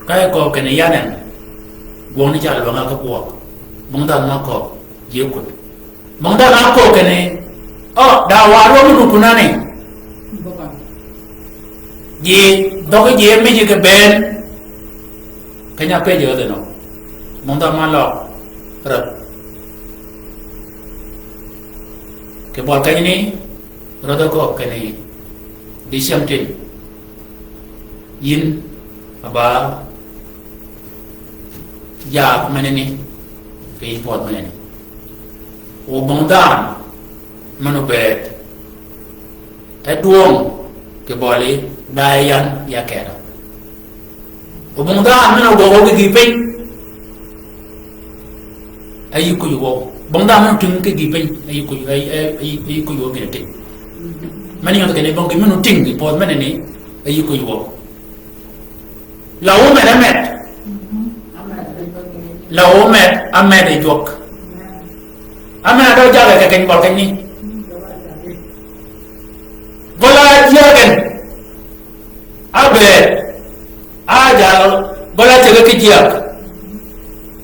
Ka e kööb kinni yan en. Gwøng ni ca lwänga ki kwøb. Bong dhanhø ma kööb. Ji kud. Møng dhanhø ákööb kinni, o, da warwa mø nukunani. Ji, dhøggi ji e mïjji kì bënn. Keny-a ápëjji rädhi nø. Møng dhanhø ma løg rädh. Kì bøli kenyani, rädhi ákööb kinni, di cyängtïn. Yïn, a ba, jaak menani, kì yij pwødh menani. O bong dhanhø, men obëëd. E dwøng, kì bøli, Da yan ya keda. O bong dha men ogwøg ki gi piny. Ayi kuj wo. Bong dha men ting ki gi piny. Ayi kuj, ayi, ayi, ayi kuj wo gi ting. Men yod kene bong ki men ting gi pod men ni. Ayi kuj wo. La omed amed. La omed amed e jwøk. Amed a dø jage ke keny bøl keny ni. Gøl a jyagen. Abed. A jal. Gøl a jage ki jyag.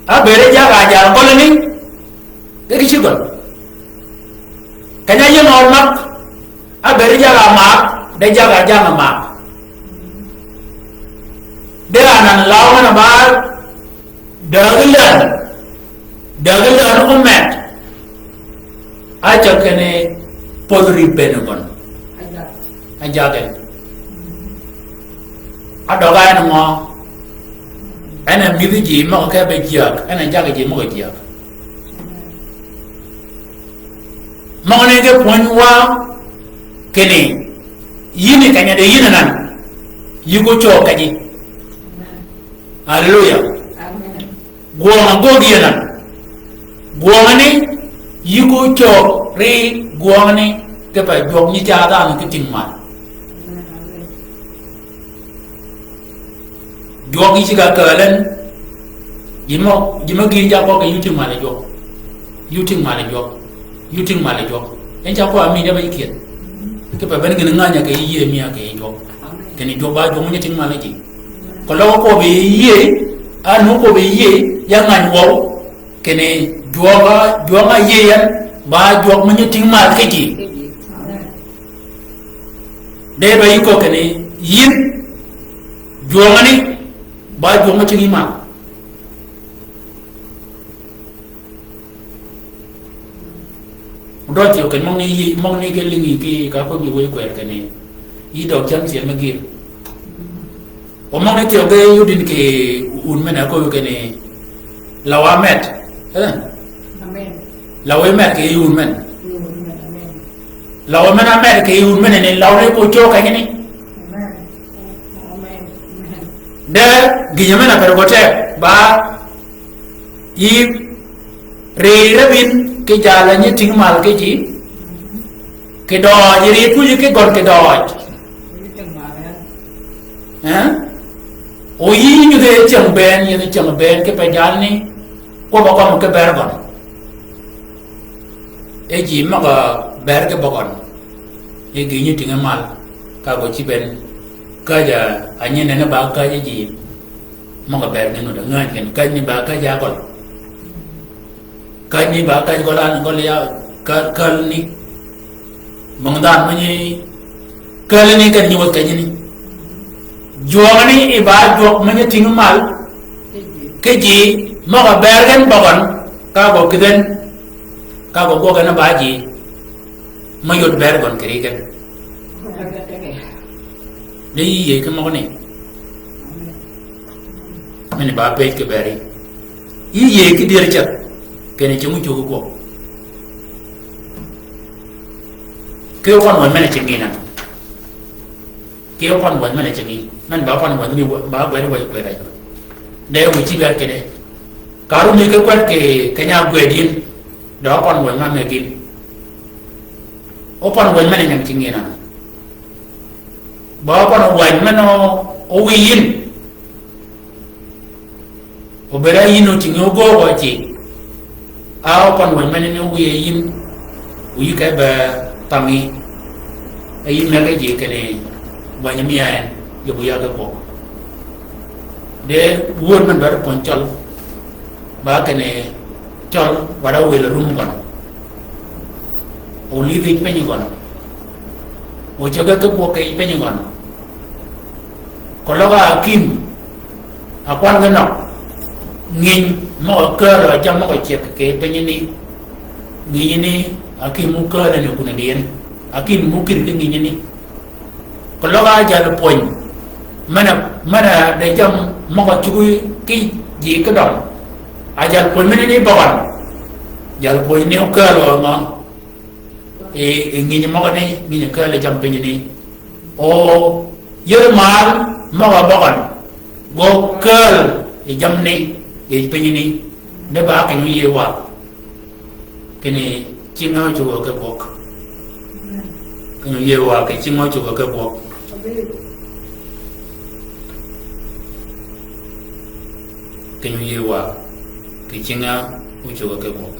Abed e jage a jal gøl ni. Ke ki ci gøl. Keny a yien ol mak. Abed e jage a mak. De jage a jage a mak. De anan law men a bar. Dägi län, dägi län omed. Acøl kinni podh rib bënn gøn. Ajag. Ajag en. Adøg en ngø? En a midhi ji møg-a ke be jyäg, en a jaggi ji møg-a jyäg. Møgani ge pwöny wa kinni, yïn keny-a de yïn anan, yï ko cöög kejji. Haleluya. Amen. Gwøng-a göggi yie nan. Gwøng-a ni, yï ko cöög ri gwøng-a ni, kipe jwøk nyi ca dhanhø ki ting mal. Jwøk yï ceg-a kääl en, ji mø, ji mø gïn ca kwøb kì yï ting mal jwøk. Yï ting mal jwøk. Yï ting mal jwøk. En ca kwøb a mi de ba yï kyel. Kipe ben gïn ngäny-a kì yï yie mi-a kì yï jwøk. Kinni jwøk ba jwøk mø nyi ting mal ji. Keløg kwøb yï yie, a nu kwøb yï yie, ya ngäny wøw, kinni jwøk-a, jwøk-a yie yan, ba jwøk mø nyi ting mal ki ji. De ba yï köög kinni, yïn, jwøk-a ni, ba jwøk mø ting yï mal. Dø thyew ken møgani, møgani ge lïngi ki ka köbbi wëy kwer kinni. Yï døg cam cyel me gïr. O møgani thyew ge yudin kì wun men-a köbbi kinni. Law amed. Eh? Amen. Law amed kì wun men. Kì wun men, amen. Law amen amed kì wun men ni law ni ko cöög kenyani. Amen. Amen. Amen. De gïn-a men-a per gø te ba Yï ri rebin ki jal-a nyi ting mal ki ji, kì døøj, ri kuji ki gøn kì døøj. Eh? O yï nyudhi cyäng bënn, yï cyäng bënn kipe jalni, kwøbb-a kømmi ki ber gøn. E ji møg-a ber ki bøgøn. E gïn nyi ting mal, ka gø ci bënn. Käjj-a, a nyi nene ba käjj ji. Møg-a ber ni nuti ngäny kinni, käjj ni ba käjj a gøl. Käjj ni ba käjj gøl an, gøl ya, käl, käl ni. Møng dhanhø mø nyi, käl ni kinni nyi wäth käjj ni. Jwøk ni i ba jwøk mø nyi ting mal. Ki ji, møg-a ber gen bøgøn, ka gø kïdhen, ka gø gwøg gen ba ji. Mø yod ber gøn kì ri gen. De yï yie ki møgani. Mini ba pëj ki beri. Yï yie ki dyër ceth. Kinni cingi cuggi gwøg. Ki okwan wänyi men-a cingi nan. Ki okwan wänyi men-a cingi. Men ba okwan wänyi mi ba gwed wänyi kwed a. De wi ci ber kide. Ka rum yï ki kwed kì keny-a gwed yïn, da opon wänyi ma me gïn. Opon wänyi men-a nyam cingi nan. Ba opon wänyi men-a owi yïn. Obed a yïn otingi ogöög ci. A opon wänyi men-a ni owi yïn. Oyï ke be thangi. E yï mege ji kinni wänyi mi a en. Yöbbu yag e kwøb. De wööd men dwaddi pwöny cøl. Ba kinni cøl, wada wël rum gøn. O lïdhi piny gøn. O cege ki bwøg ki piny gøn. Keløg a akim, a kwan ge nøg. Nginy møg-a kääl a jam møg-a ceg kì piny ni. Nginy ni, akim mu kääl ni kun a dien. Akim mu kïr ki nginy ni. Keløg a jal pwöny. Men-a, men-a de jam møg-a cuggi ki ji ki døng. A jal pwöny men-a ni bøgøn. Jal pwöny ni okääl wa ma. E, e nginy møg-a ni, nginy kääl jam piny ni. O, Yel mal møg-a bøgøn, gø kääl yi jammi ni, yi piny ni, de ba keny-a óyïëy wa. Kinni cinge ócugø ki gwøg. Keny-a óyïëy wa kì cinge ócugø ki gwøg. Keny-a óyïëy wa kì cinge ócugø ki gwøg.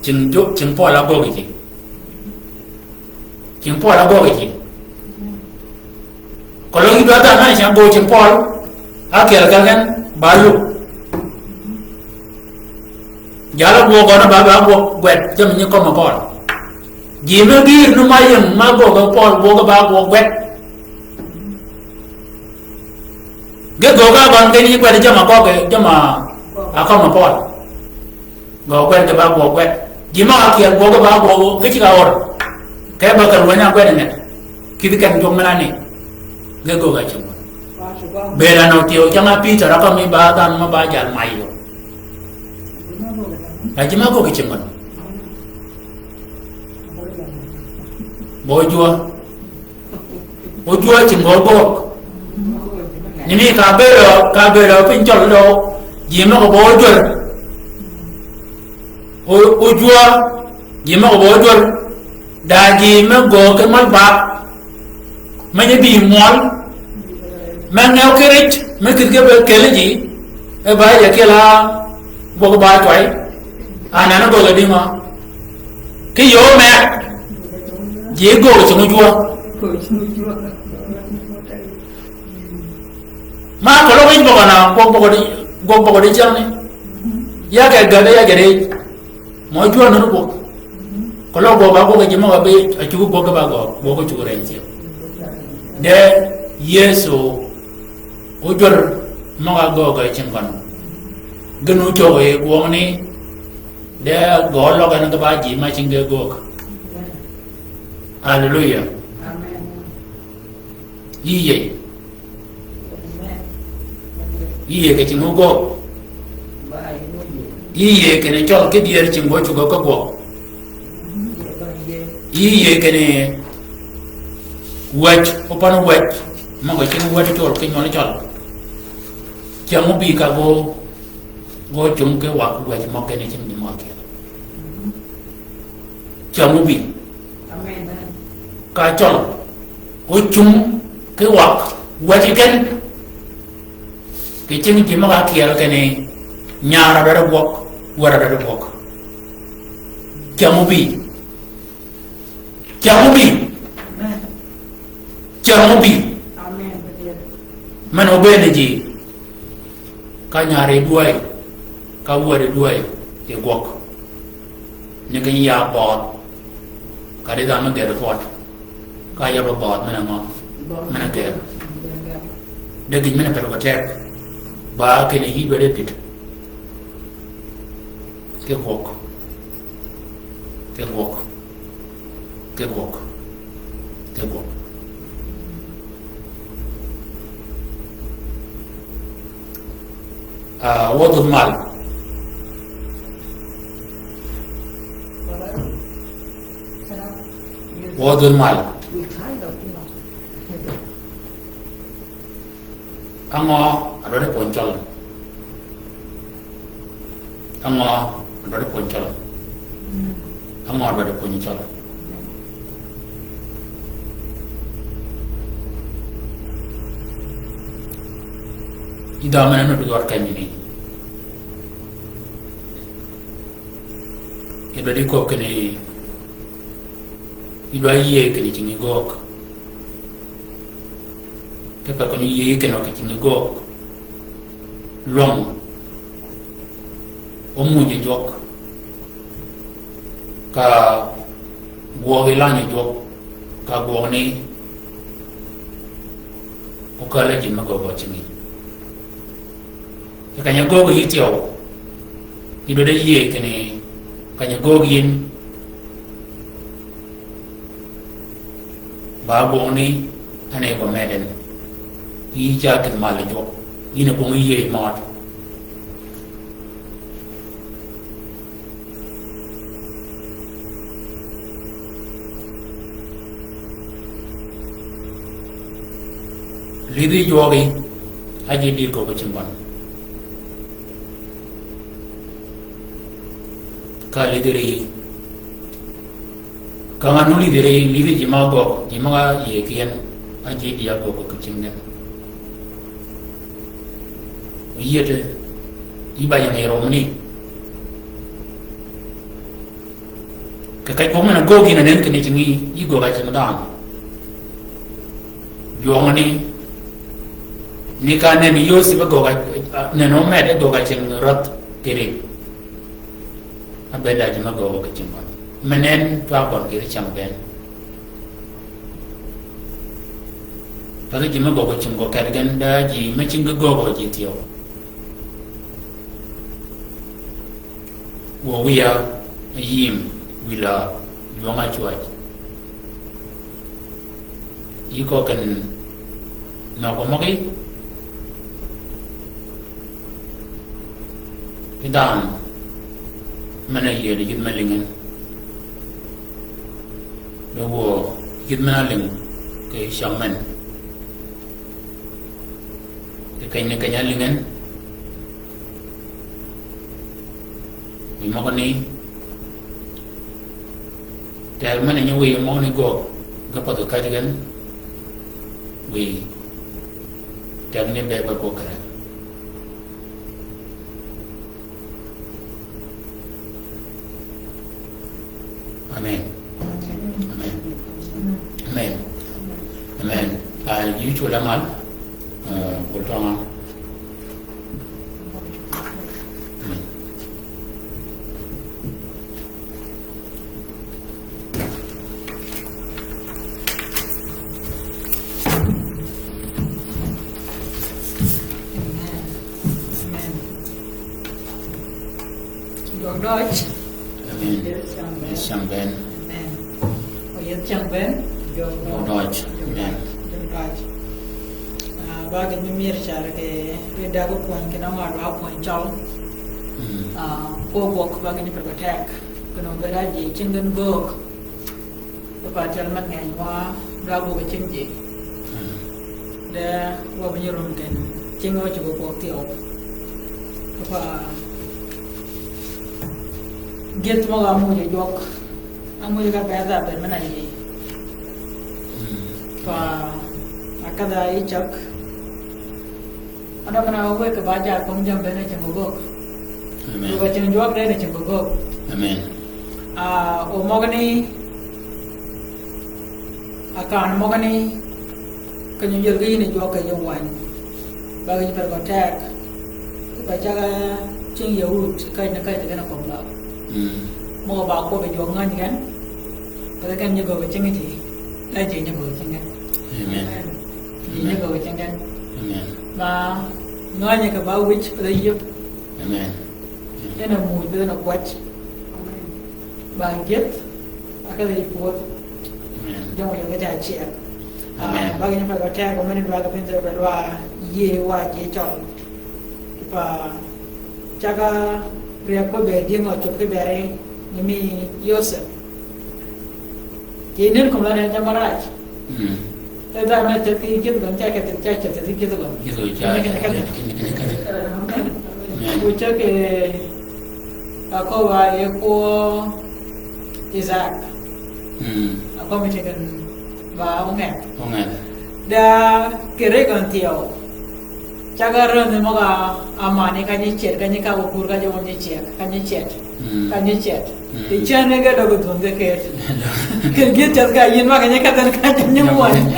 Cing jø-, cing pøl-a ágöggi ji. Cing pøl-a ágöggi ji. Keløg yï dwadh dhanhø ni cing ágöggi cing pøl, ákyel kelli gen ba lug. Jal-a gwøg gøn ba, ba gwøg gwed, jammì nyi kømmi pøl. Ji me gïr ni ma ying ma ágöggi pøl, gwøg ba gwøg gwed. Ge göggi gøn kinni gwed jammì ágöggi, jammì-a kømmi pøl. Gø gwed ge ba gwøg gwed. Ji møg-a kyel gwøg ge ba gwøg, ge cigg-a ör. Ke ba kar wänyi ágwed nget. Kïdhi ken jwøk men-a ni. Ge göggi cing gøn. Bëëd-a nø tyeu cam-a Pïtør a kømmi ba dhanhø mø ba jal may yø. A ji mø ágöggi cing gøn. Bø jwø. Ojwø cing gø gøg. Ni mi ka bëëdø, ka bëëdø piny cøl dø, ji møg-a bø ojwør. O-, ojwø, ji møg-a bø ojwør. Da ji me göög ki møl bak. Me nyi bï mwøl. Me ngew ki ric, me kïdhi ki be kelli ji. E ba yi ja kyel-a gwøg ba cway. Anan-a göggi dïngø. Ki yöö meg, ji göög cing ojwø. Ma keløg yij bøgø na, gwøg bøgø di, gwøg bøgø di ceng ni. Ya ke gade ya gade. Mø ojwø nunu gwøg. Keløg gwøg ba gwøg ji møg-a be, a cuggi gwøg ba gwøg, gwøg cuggi reny ceng. De Yëso ojwør møg-a göög cing gøn. Gïn ócögø yi gwøng ni, de gø løg en ge ba ji ma cinge göög. Haleluya. Amen. Yï yïëy. Amen. Yï yïëy kì cing ógöög. Yï yïëy kinni cøl ki dyër cing gø cugø ki gwøg. Yï yïëy kinni wäj, opan wäj, møg-a cing wäj cøl ki nywøl cøl. Cam óbï ka gø, gø cung ki wak wäj møg kinni cing ji møg-a kyel. Cam óbï. Amen. Ka cøl. Ócung ki wak wäj ken. Kì cing ji møg-a kyel kinni nyar-a dwaddi gwøg, wär-a dwaddi gwøg. Cam óbï. Cam óbï. Amen. Cam óbï. Amen. Men obëëd ji. Ka nyari dwäy, ka wädi dwäy, yi gwøg. Ni keny-a ya bøødh, kadi dhanhø me gëddi pøt, ka yabbi bøødh men-a ngø, men-a gëddi. De gïn men-a pelø kì teg, ba kinni yï dwaddi bïd. Ki gwøg. Ki gwøg. Ki gwøg. Ki gwøg. Ah, wødhø mal. Wødhø mal. Angø a dwaddi pwöny cøl? Angø a dwaddi pwöny cøl? Angø a dwaddi pwöny cøl? Yi dhø men-a nuti dwaddi kenyi ni, yi dwaddi köbbi kinni, yi dwaddi yïëy kinni cingi göög. Kipe kinni yïëy kinni kì cingi göög. Lwøng. Ómuuj yi jwøk. Ka gwøg yi lany yi jwøk. Ka gwøg ni ókääl-a ji me göög cingi. Keny-a göög yï tyeu, yï dwaddi yïëy kinni keny-a göög yïn, ba gwøng ni en e gø meden. Yï ca kïdhi mal jwøk, yïn a kwøng yïëy mød. Lidhi jwøgi, a ji di gøggi cing gøn. Ka lidhi ri, ka nganu lidhi ri, lidhi ji ma gøggi, ji ma ga yie ki en, a ji di a gøggi ki cing gen. Yie te, yi ba ying yi rom ni. Kì keny bok men-a göög yïn a nen kinni cingi, yï göög a cing dhanhø. Jwøngø ni, ni ka nen Yosep a göög a, a, nen omed a göög a cing rädh kì ri. A bëëd a ji me göög kì cing gøn. Me nen twag gøn kì ri cam bënn. Path ji me göög kì cing gø ked gen da ji me cing göög ji thyew. Wø wiya, yïm, wïla, jwøng a cwäj. Yï köög ken nøgø møgí. Yi dhanhø, men-a yiedi yïth me lïngi. Be wø yïth men-a lïng kì cäng men. Kì keny ni keny-a lïngi. Wiy møgø ni, teg men-a nyi wiy møgø ni göög, ge path kì käj gen, wiy, teg ni be, be göög kì ri. Amen. Amen. Amen. Amen. Ah, yï cwøl amal. Ah, kul tønga. Amen. Amen. Amen. Jwøk døj. Amen. Yesu cam bënn. Yesu cam bënn. Amen. O Yesu cam bënn. Jwøk døj. Jwøk døj. Amen. Jwøk døj. Ah, ba gïn mi myero car kì ri dag pwöny kì nongo dwa pwöny cøl. Mm. Ah, ko gwøg ba gïn pego tek. Kì nongo bëëd a ji cing gen göög. Kì pa cal me ngeny wa dwa gwøg cing ji. Mm. De wa bï nyi rum gen cing wa cugø gwøg thyew. Kì pa gïth møg-a muj jwøk. Amuj ka bëëd a bëëd men-a yï. Mm. Pa akadha yi cäg. Adø men-a wëgg kì ba ja kömi jammì bënn a cing gø göög. Amen. Gø ba cing jwøk de ni cing gø göög. Amen. Ah, o møgani, akan møgani, keny-a yïël ge yïn jwøk kì yij wany. Ba gïn pego tek. Ba cag-a cing Yahud, käj ni käj gen a kömi la. Mm. Møg-a ba kwøbbi jwøk ngäny gen. Ba gen nyi göög cing ti. Ba ji nyi göög cing gen. Amen. Ji nyi göög cing gen. Amen. Ba ngänyi kì ba wïj, ba yïëp. Amen. En a muj, en a gwaj. Ba gïth, akadhi pwödh. Amen. Jømø jø ge ca cyel. Amen. Ah, ba gïn pego tek, ba men-a dwa ge piny thyew, ba dwa yïe wa ji cøl. Pa cag-a riäg ko bëëd yïng o cop ki bëri ni mi Yosep. Ci nen kömi la nen jammì marac. Mm. Te dhanhø me ceth ki gïth gøn, ca ceth, ca ceth ki gïth gøn. Gïth gøn, ca ceth ki gïth gøn. Amen. Wu ceg kì, a köbbi e kwø Isaac. Mm. A köbbi mi ceg gen ba ongeth. Ongeth. Da kì ri gøn thyew. Cag-a rändhi møg-a mani ka nyi cet, ka nyi ka okur, ka jø nyi cet, ka nyi cet. Mm. Ka nyi cet. Mm. Ti cen ni ge døg dhwöng ge ket. Kì gïth ceth ka yïn ma ka nyi ka then ka nyi wøn.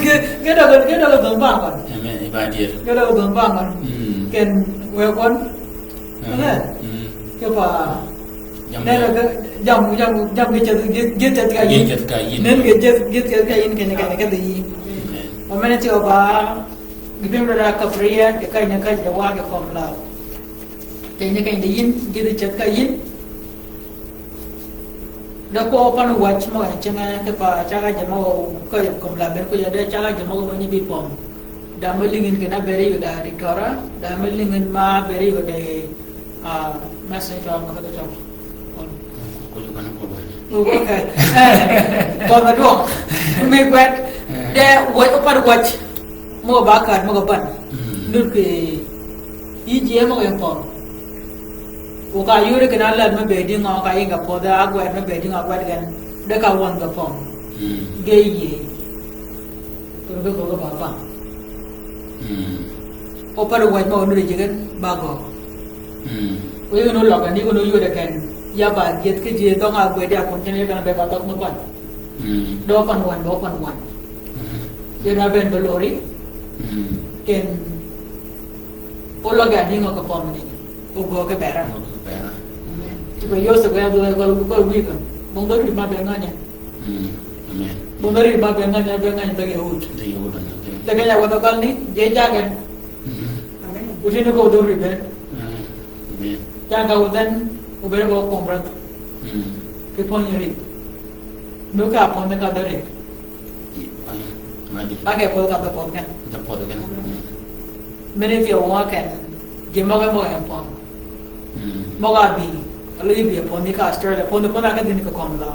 Ge, ge døg, ge døg dhwöng bang gøn. Amen. Iba dier. Ge døg dhwöng bang gøn. Mm. Ken wë gøn. Amen. Mm. Kì pa Jam nen ge, jam, jam, jam ge ceth, ge, ge ceth ka yïn. Ge ceth ka yïn. Nen ge ceth, ge ceth ka yïn, keny-a, keny-a, keny-a yïn. Amen. Wa men-a thyew ba, gï bï mi da ka prayer, kì keny-a, keny-a wa kì kömi la. Keny-a, keny-a yïn, ge ceth ka yïn. Da kwøb pan wäc mø-a cing-a kì pa cag-a jammì mø-a kömi la bënn ko ya da cag-a jammì mø-a nyi bï pwøng. Da me lïngin kì na bëri yod a diktora, da me lïngin ma bëri yod a Ah, message on ka dø tø. Ko, ko, ko, ko, ko. Oh, okay. Eh, bødh adwøng. Mi gwed. Ee, wäj, opar wäj. Møg-a ba kar, møg-a ban. Mm. Nur ki yï ji e møg-a yøn pong. O ka yuri kina lad me bedi ngø, ka yïnga pong, de agwed me bedi ngø, agwed gen. De ka wøn ga pong. Mm. Ge yï. Koro ge koro ge ba ba. Mm. Opar wäj møg-a nur ji gen, ba gø. Mm. O yï gøn oløg ni gøn oyud ken. Ya ba, yeth ki ji, dhøng agwed ya kun ken, yï gøn be ba dhøg me ban. Mm. Dø pan wan, dø pan wan. Mm. Yøn a ben be lori. Mm. Ken oløg a nïngø ke pom ni. Ogø ke bera. Ogø ke bera. Amen. Ti be Yosep ya dø gol, gol wikon. Bong dø ri ma be nganya. Mm. Amen. Bong dø ri ma be nganya, be nganya dø Yahud. Dø Yahud, amen. Dø nganya wan gol ni, je jagen. Mm. Amen. Uti ni ko dø ri be. Amen. Amen. Jaga udan, ubere ko komrat. Mm. Ke pon ri. Nuka pon ka dø ri. Ba ke pödh ka dø pödh ken. Dø pödh ken. Mene thyew wa ken. Ji møge møge en pon. Mm. Møge a bï. Alo yï bï pon ni ka Australia. Pon, pon a ka dhin ka kom la.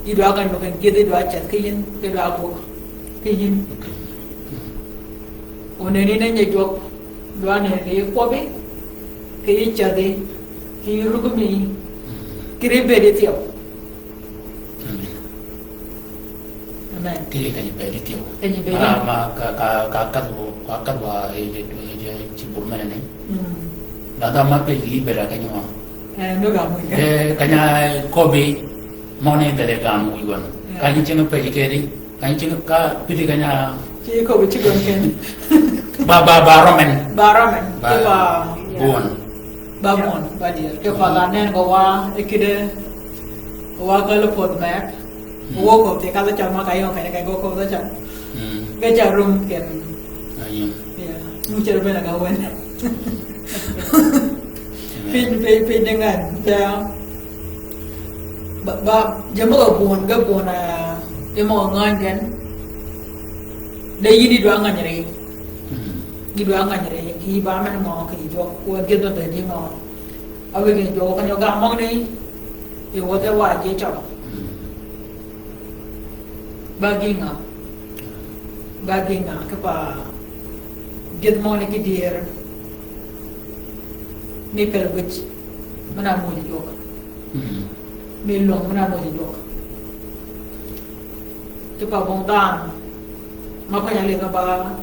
Yï dwa ka møge gidhi dwa ceth ki yïn. Ki dwa buk. Ki yïn. Okay. Mm. Oneni ne nye jwøk. Dwa ne ni kwøbi. Ki yï cedhi. Ki yï rugumi. Mm. Ki ri bedi thyew. Amen. Amen. Kiri kany bedi thyew. Kany bedi. Ma, ma ka, ka, ka kadh wa, ka kadh wa, e, e, e, e, ci bur mene ni. Mm. Da, da ma pe yi bera kany wa. Eh, no ga mo. Eh, kanya kobi, mone bere gam wi wan. Yeah. Kany cing pe yi kedi, kany cing ka pidi kanya. Ci kobi ci gon ken. Ba, ba, ba romen. Ba romen. Ba, yeah. Buon. Ba mon, ba dier. Ke pa la nen ko wa, e kide, wa ka lo pod mek. Mm. Wo ko te ka lo chal ma ka yo ka ne ka go ko lo chal. Mm. Ke cha rum ken. Ayo. Ya, mu chal bena ka wen. Amen. Pin, pin, pin dengan. Ya. Ba, ba, jamo ka buon, ka buon, ah, emo ngan ken. De yini dwa nganyre. Mm. Gi dwa nganyre, gi ba men mo, ki jwøk, wa gidho de di mo. Awege jwøk, kanyo ga møgni, i wodhe wa ji chøg. Mm. Ba gi nga. Ba gi nga, ki pa gidh møgni ki dier. Mi pel wich, mena muji jwøk. Mm. Mi lwøng, mena muji jwøk. Ki pa bong dhanhø, ma panya lïdhø ba,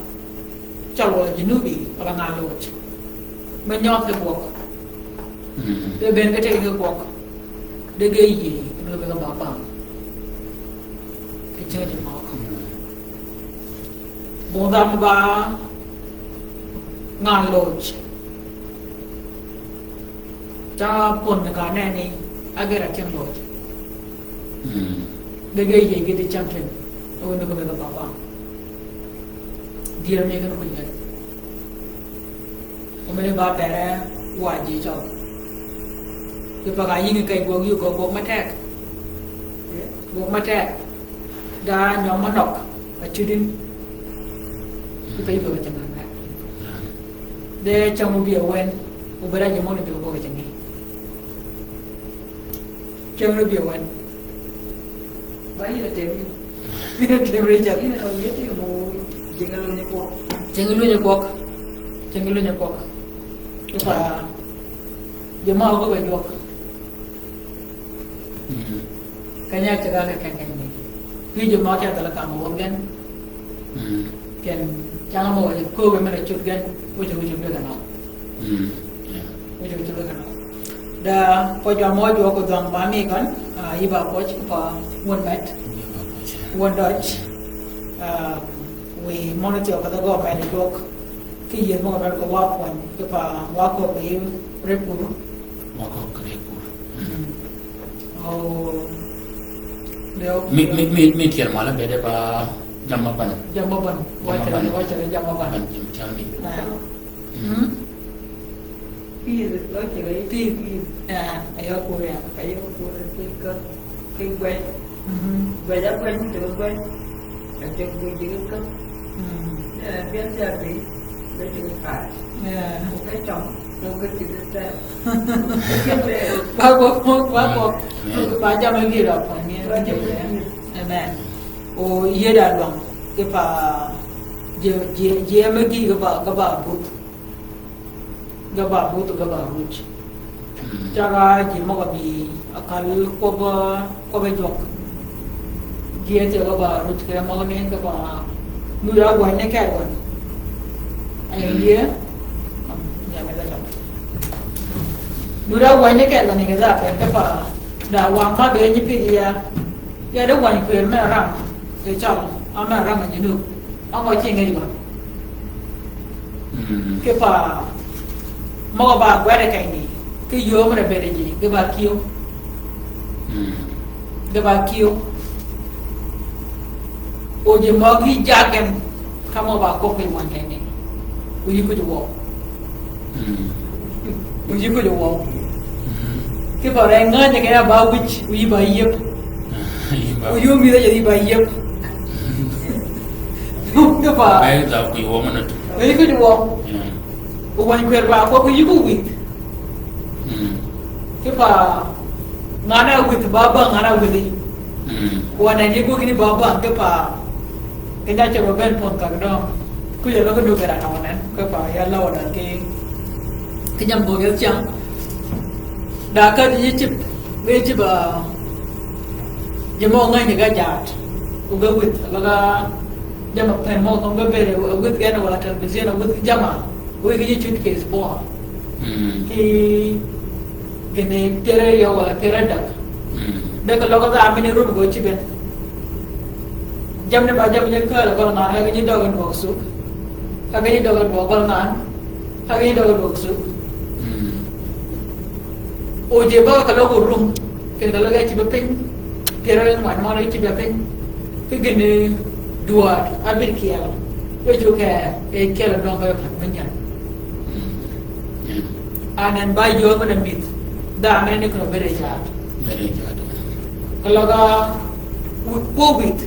cøl wa Junubi, wa la ngan loj. Me nyøth ki gwøg. Mm. De ben ke teg ki gwøg. De ge yïe, kene be ba bang. Ki ceng ji møg. Mm. Bong dhanhø ba ngan loj. Ta pon ni ka neni, agera ceng loj. Mm. Be ge yïe ge di ceng tin. O ni ko be ba bang. Dier mi ke no kuyen. Omene ba bere wa ji chøl. Ki pa ka yïngi ka gwøg yï ko gwøg matek. Gwøg matek. Da nyøm manøg. Achudin. Ki pa yï ko ceng matek. De cheng obi awen. Obera ji møgni bi ko ceng ni. Ceng ru bi wen. Ba yïn a tem yïn. Yïn a tem Richard. Yïn a tem yïn mo jeng a lunyi kwøk. Jeng a lunyi kwøk. Jeng a lunyi kwøk. Ki pa. Jama ko be jwøk. Mm. Kanya cega ke ken ken ni. Ki jama ke dala ka mo gen. Mm. Ken, cang mo wajø kööbe men a cud gen, wajø wajø bï kano. Mm, yeah. Wajø wajø bï kano. Da, pwøj wa mø jwøk odhwang ma mi kan, ah, yï ba pwøj, pa wun met. Yï ba pwøj. Wun døj. Ah, wi møn thyew ka dhø gø men jwøk. Ki yïth mø ka døj ko wa pwøny, ki pa wa ko ki ri pur. Wa ko ki ri pur. Mm. O, mi, mi, mi, mi tyel mal bede ba jam ma ban. Jam ma ban. Jam ma ban. Wachare, wachare jam ma ban. Ban jam chal ni. Ah. Mm. Pith, wachare. Pith. Ah, ayo kure. Ayo kure, pith ka, pith gweny. Mhm. Gweny a gweny, to gweny. Ate gweny ka. Mm. Eh, pien ja pith. Yeah. Ba gwøg, ba gwøg. Amen. Ba jam e gïr a pwøny. Amen. O yie da lwang. Ki pa ji, ji, ji me gï ki ba, ki ba buth. Ki ba buth, ki ba ruc. Mm. Caka ji møg-a bï akal kwøbb, kwøbb jwøk. Ji thye ki ba ruc kì møgani ki ba nuti ágwäjni kì gøn. Aye, mm, yie. Nuti ágwäjni kì gøn kì dhake, ki pa da wang ma be nyi pï ya. Ya di wany kwër me ram, kì cøl, a me ram a jünub. Angø cing yi gøn. Mm. Ki pa møg-a ba gwede kengi, ki yöö mø de bede ji, ki ba kïu. Mm. Ki ba kïu. O ji møg-a gï jagen, ka møg-a ba kwøb ki wany kengi. O yï kuj wøw. Mm. O yï kuj wøw. Mm. Ki pa reng ngänyi kì ya ba wïj, o yï ba yieb. Yï ba. O yï mïdhe ji yï ba yieb. Ki pa. Ba yï dha kuj wøw mø na tu. O yï kuj wøw. Mm. O wany kwër ba kwøb, o yï kuj wïth. Mm. Ki pa ngan a wïth ba bang, ngan a wïthi. Mm. Wa nen yï gwøg ni ba bang, ki pa. Keny-a ceg ba ben pon kag døng. Kuj a løg ki dugera tø wa nen. Ki pa ya løg wa nen ki, ki jam bøg yeth cang. Da ka di yï cïb, yï cïb, ah, ji mø ngänyi ga jaat. O ga wïth, løg a jam a pen mø kong ga bere, wïth gen wa television, wïth jama. Wïth ki ji suitcase bø. Mm. Ki gïni pyär áryew wa pyär ádäg. Mm. Deg løg dha mini rum gø cïben. Jamni ba jamni kääl gøl ngan, ka gï nyi døg dwøg suk. Ka gï nyi døg dwøg gøl ngan. Ka gï nyi døg dwøg suk. Mm. O ji ba ka løg rum. Kì ka løg ya cïbe piny. Pyär áryew ngwan mø cïbe piny. Ki gïni dwäd ábïd kyel. Wëccu kì e kyel døng ka pan me nyan. Mm. Mm. Anen ba yöö men a mïth. Dhanhø ni kì nø bede jaat. Bede jaat. Ka løg a wi-, kwøb wïth.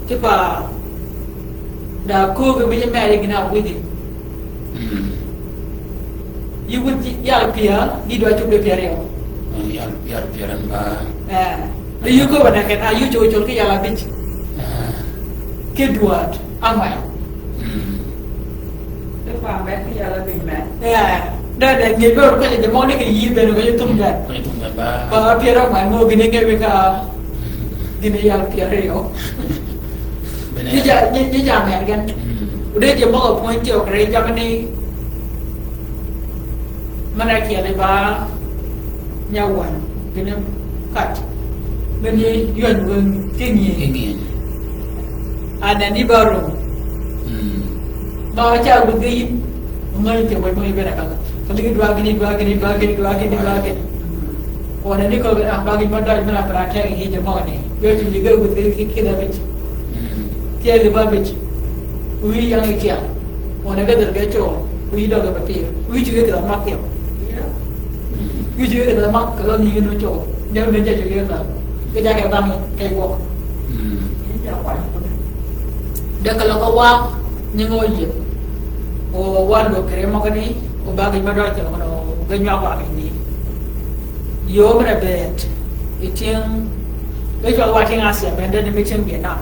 Ki pa da köög mi ji meri gïn a wïdhi. Mm. Yï wïdh yal pyär, ni dwa cub de pyär áryew. Mm, yal, yal pyär en ba. Eh. Di yï kööb a neken, a yï col col ki yal abij. Ah. Ki dwäd. Angwen. Mm. Di kwang men ki yala bï men. Yeah. Da, da, ngi bero ka ji mø ni ki yï bero ka ji thum da. Ka ji thum da ba. Ba pyär angwen mø gïn ngi bi ka, mm, gïn yal pyär áryew. Bene. Ji ja, ji, ji ja mer gen. Mm. Ude ji møg-a pwönyi ti okre jamani. Mana kyel ba. Nyawän, gïn kat. Gïn ywäny wëng kingïe. Kingïe. Anan ni ba rum. Mm. Ba cha wïdhi yïn. Ngani te wëng wëng bena kala. Kali dwa gïn, dwa gïn, dwa gïn, dwa gïn, dwa gïn. Wala ni ko, ah, ba gïn ma dwa mena para te yi je mo ni. Yo ti ni ga wïdhi ki, ki da bit. Mm. Ti li ba bit. Wi yang ki ya. Wala ga der ga cho. Wi do ga ba ti. Wi ti ga ma ki. Wi ji kì dhø mak, kì dhø nyingi nu cøw. Nyingi nu cøw kì dhø. Kì ja kì dhø mi, kì gwøg. Mm. De kì løg wa, nyingi o yïëp. O wa lwøg kì ri møgani, o ba gïn ma dø cøw, o ba nywag wa gïn ni. Yöö mi rebet, i tyëng, be cwøl wa tyëng Asia, bende ni mi tyëng Vietnam.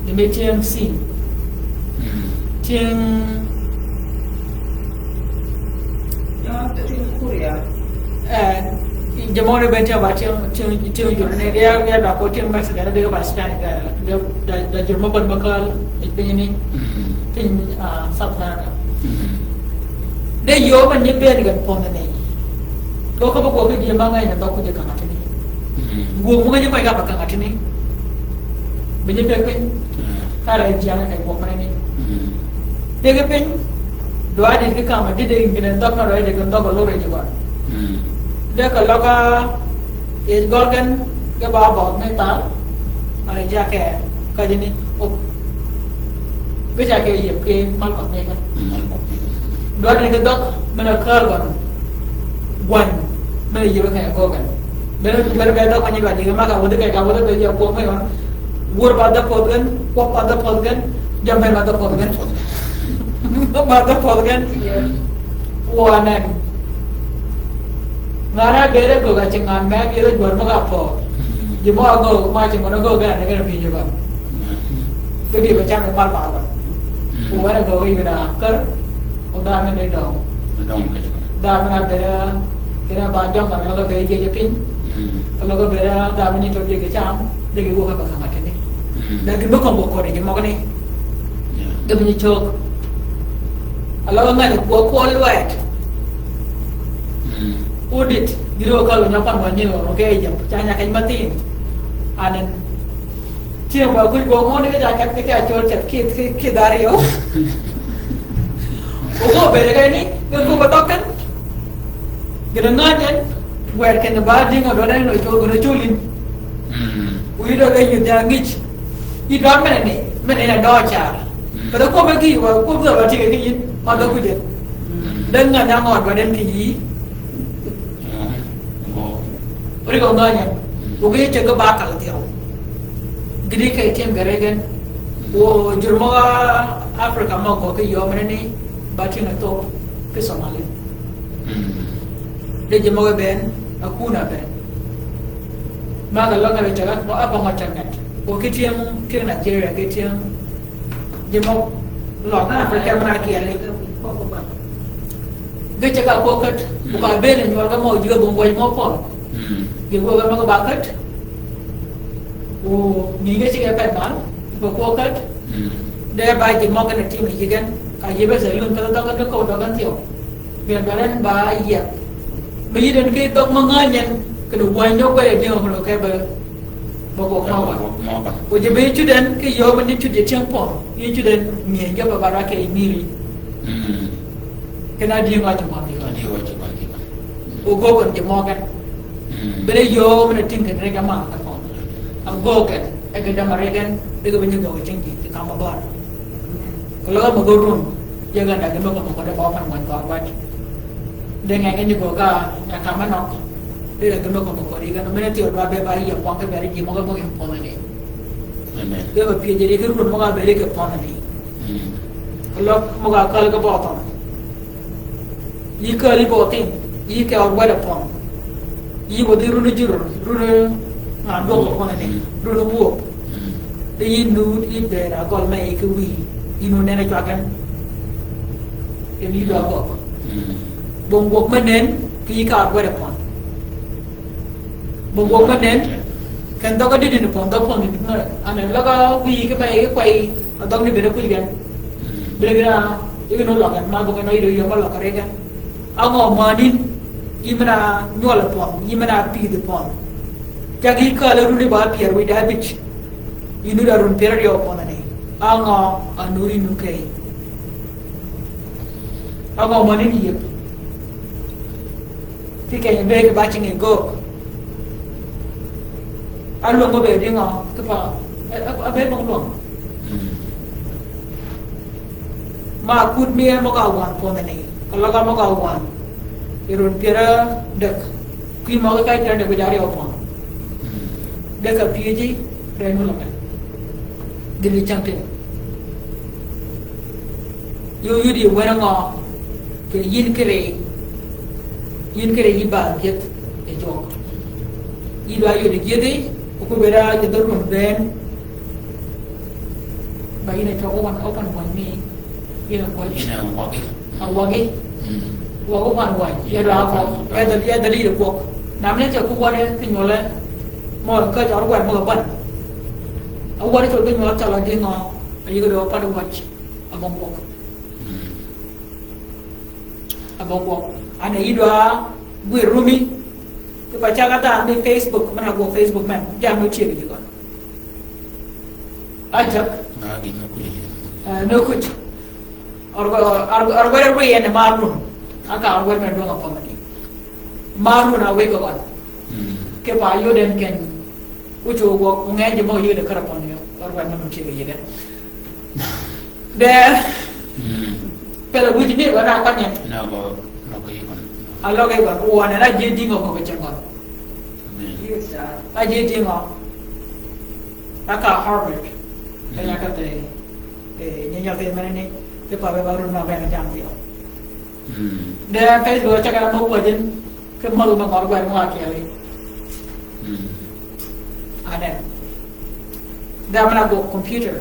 Ni mi tyëng Sin. Mm. Tyëng Jø møgø ni be tyëng ba tyëng, tyëng, tyëng jur ni, ya, ya da ko tyëng Mexico, ni de ba Spanish, da, da, da jur mø bøn mø kal, i piny ni, piny, ah, South America. De yöö men ni be ni gen pon ni. Ko ko ko bi ma ngai na ba ku je ka ngati ni. Guok mø ge ji ko ga ba ka ngati ni. Bi ji pe piny. Kara ji ana ka guok ma ni. Pege piny, dwa di ki kama, di de gïn dhøg na dwa di gïn dhøg lure ji gøn. Mm. De ka løg a, e gøl gen, ge ba bøg me thal, a ja ke, ka ji ni, o, ge ja ke yïëp ki mal bøg me ka. Mm, mal bøg me ka. Dwa di gïn dhøg, men a kal gøn, gwany, men a yïëp ke gø gøn. Bene, bene, bene, døg mø nyi dwa jigi maka wudhi keka, wudhi keka, kwøb me wan. Wur ba dhø pödh gen, kwøb ba dhø pödh gen, jambe ba dhø pödh gen. Ba dhø pödh gen. Wanen. Ngan a gere gø ga ci ngan me gere gwar maka pödh. Ji mø a gø, ma ci mø na gø gere gere piny ba. Kidhi ba cam i mal mal ba. Mm. Ku wene go wi na kar. Ku da men de dong. Dong ke. Da men a bere, kena ba jong ka lo be je je piny. Mm. Ka lo bere da men to je ke cam, de ke wo ka ba ka matini. Mm. Da gi mo ko ko de mo ni. Yeah. Da men chok. A lo ngane ko ko lwet. Mm. Udit, giro ka lo nyapan wa ni lo ke je. Chanya ka matin. Anen Tye ba kuj bok møn ke ja keth ke ca col ceth ki, ki, ki dhar yo. O go bede ke ni, ke kuba døkken. Gïn ngänyen, wer kende ba dïng a døden lo col, gïn col in. Mm. Wi dø ke yï ja ngïj. Yï dø mene ni, mene ni dø car. Mm. Kede kuba gi, wa kuba ba tye ke yïn, ma dø kuje. Mm. Den ngänyen ngø døden ki yï. Mm. Ori ko ngänyen. Mm. Oge ceg ba kal dhiew. Gïn ke tyëng gere gen. Wo jur møg Africa møg ko ki yø mene ni ba tyëng a thok ki Somali. Mm. De ji møg ben, a kuna ben. Ma ga løg a ceg a ba ngø ceg nget. Wo ki tyëng, tyëng Nigeria, ki tyëng ji møg løg Africa mena kiel ni. Ge ceg a kwø ket, mm, o ka bene nywøl ge mø jiwe bong waj mø pøl. Mm. Ge gwøg ge mø ge ba ket. O, ni ge ceg a pet mal, ge kwø ket. Mm. De ba ji mø ge ne tim yi gen, ka yibe se lun pele døg ge ko døg gen thyew. Bene ba ren ba yieth. Be yï den ki døg mø ngänyen, kene wany nyo gwe de ding o ke be Bø gwøg mø ba. Bø gwøg mø ba. O je be cuden, ki yø be ni cud je tyëng pøn. Yï cuden, mie je ba ba ra ke i miri. Mm. Kena dïng wa jø mø bi. Dïng wa jø mø bi. O gwøg en je mø gen. Mm. Bene yø mene ting ken rege mø ka pøn. A gwøg en, e ge dama regen, de ge be ni gwøg tyëng ji, ki kama bø. Keløg mø gø run, yie gø nda gïn mø gø mø gø de ba pan wan ba gwaj. De ngeny ni gø ka, nya ka manøg. De gø mø gø mø gø ri gø, mene thyew dwa be ba yie kwang ke beri ji mø gø mø gø pøn ni. Amen. De ba pie jeri ke run mø gø beri ke pøn ni. Mm. Keløg mø gø kal ke bø thøn. Yï kääri bø thim, yï kì ør wed a pøn. Yï wødhi runi jur, runi ngà dwøng a pøn ni, runi wuöb. Di yï nud, yï ber a gøl me yï ki wïy, yï nu nen a cwagen. Ken yï dø a gøg. Bong gwøg me nen, kì yï kì ør wed a pøn. Bong gwøg me nen, ken dhøg a dïdï ni pøn, dhøg pøn ni, ane, løg a wïy ki me yï ki kwey, a dhøg ni bene kuj gen. Bene gïn a, yï gïn oløg gen, ma bong gen a yï dø yöm a løg a ri gen. Angø mani, yï men-a nywøl pøn, yï men-a pïdhi pøn. Cag yï kal runi ba pyär wïdá bïj. Yï nud a run pyär aryøw pøn ni. Angø a nuri nu key. Angø mani ni yïp. Ti keny be ki ba cingi gøg. Alwøng be dïngø, ki pa, a, a, a be bong lwøng. Mm. Ma kut mi en møg-a wan pøn ni, keløg a møg-a wan. I run pyär adek. Kwï møg-a ka pyär adek wïdá aryøw pøn. Dek a pyëji, ren wun løg. Gïn cang tïn. Yï oyudi wen ngø, kì yïn kire, yïn kire yï ba gyëdh, e jwøk. Yï dwa yudi gyëdhi, o ku beda gyëdh run ben. Ba yïn a cwøg open, open wany ni, yïn a kwøj. Yïn a wagi. A wagi. Mm. Wagi wan wany. Yïn a dwa ko. Yïn a dwa ko. Yadal, yadal yïn a kwøg. Nam ne ceg ku wade ki nywøle. Mø ka cwøl gwed mø ka ban. A wade cwøl ki nywøl cwøl a dïngø. A yïg dø pad wach. A bong gwøg. Mm. A bong gwøg. Ane yï dwa gwir rumi. Ki pa cag a dha ni Facebook, men a gwøg Facebook men. Jam no tyeg ji gøn. Ajak. Ah, gïn me kuj. Eh, me kuj. Ar, ar, ar, ar wede rwi en mar run. Aka ar wede me dwøng a pømani. Mar run a wego wan. Mm. Ki pa yod en ken. Uchu wo, ung'eny ji mø yode kara pøn yo. Ar wede me kuj yode. De. Mm. Pele wuj ni wede a kwanyen. Na go, na go yikon. A loge go, wan en a je dïngø ko be chengon. Mm. A je dïngø. Aka Harvard. Mm. Aka te, eh, nyi nyathi mene ni, ki pa be ba run ma bene jam thyew. Mm. De Facebook cakere mø wajin, ki mø mø mø gwer mø a kyewi. Mm. Anen. De mena go computer.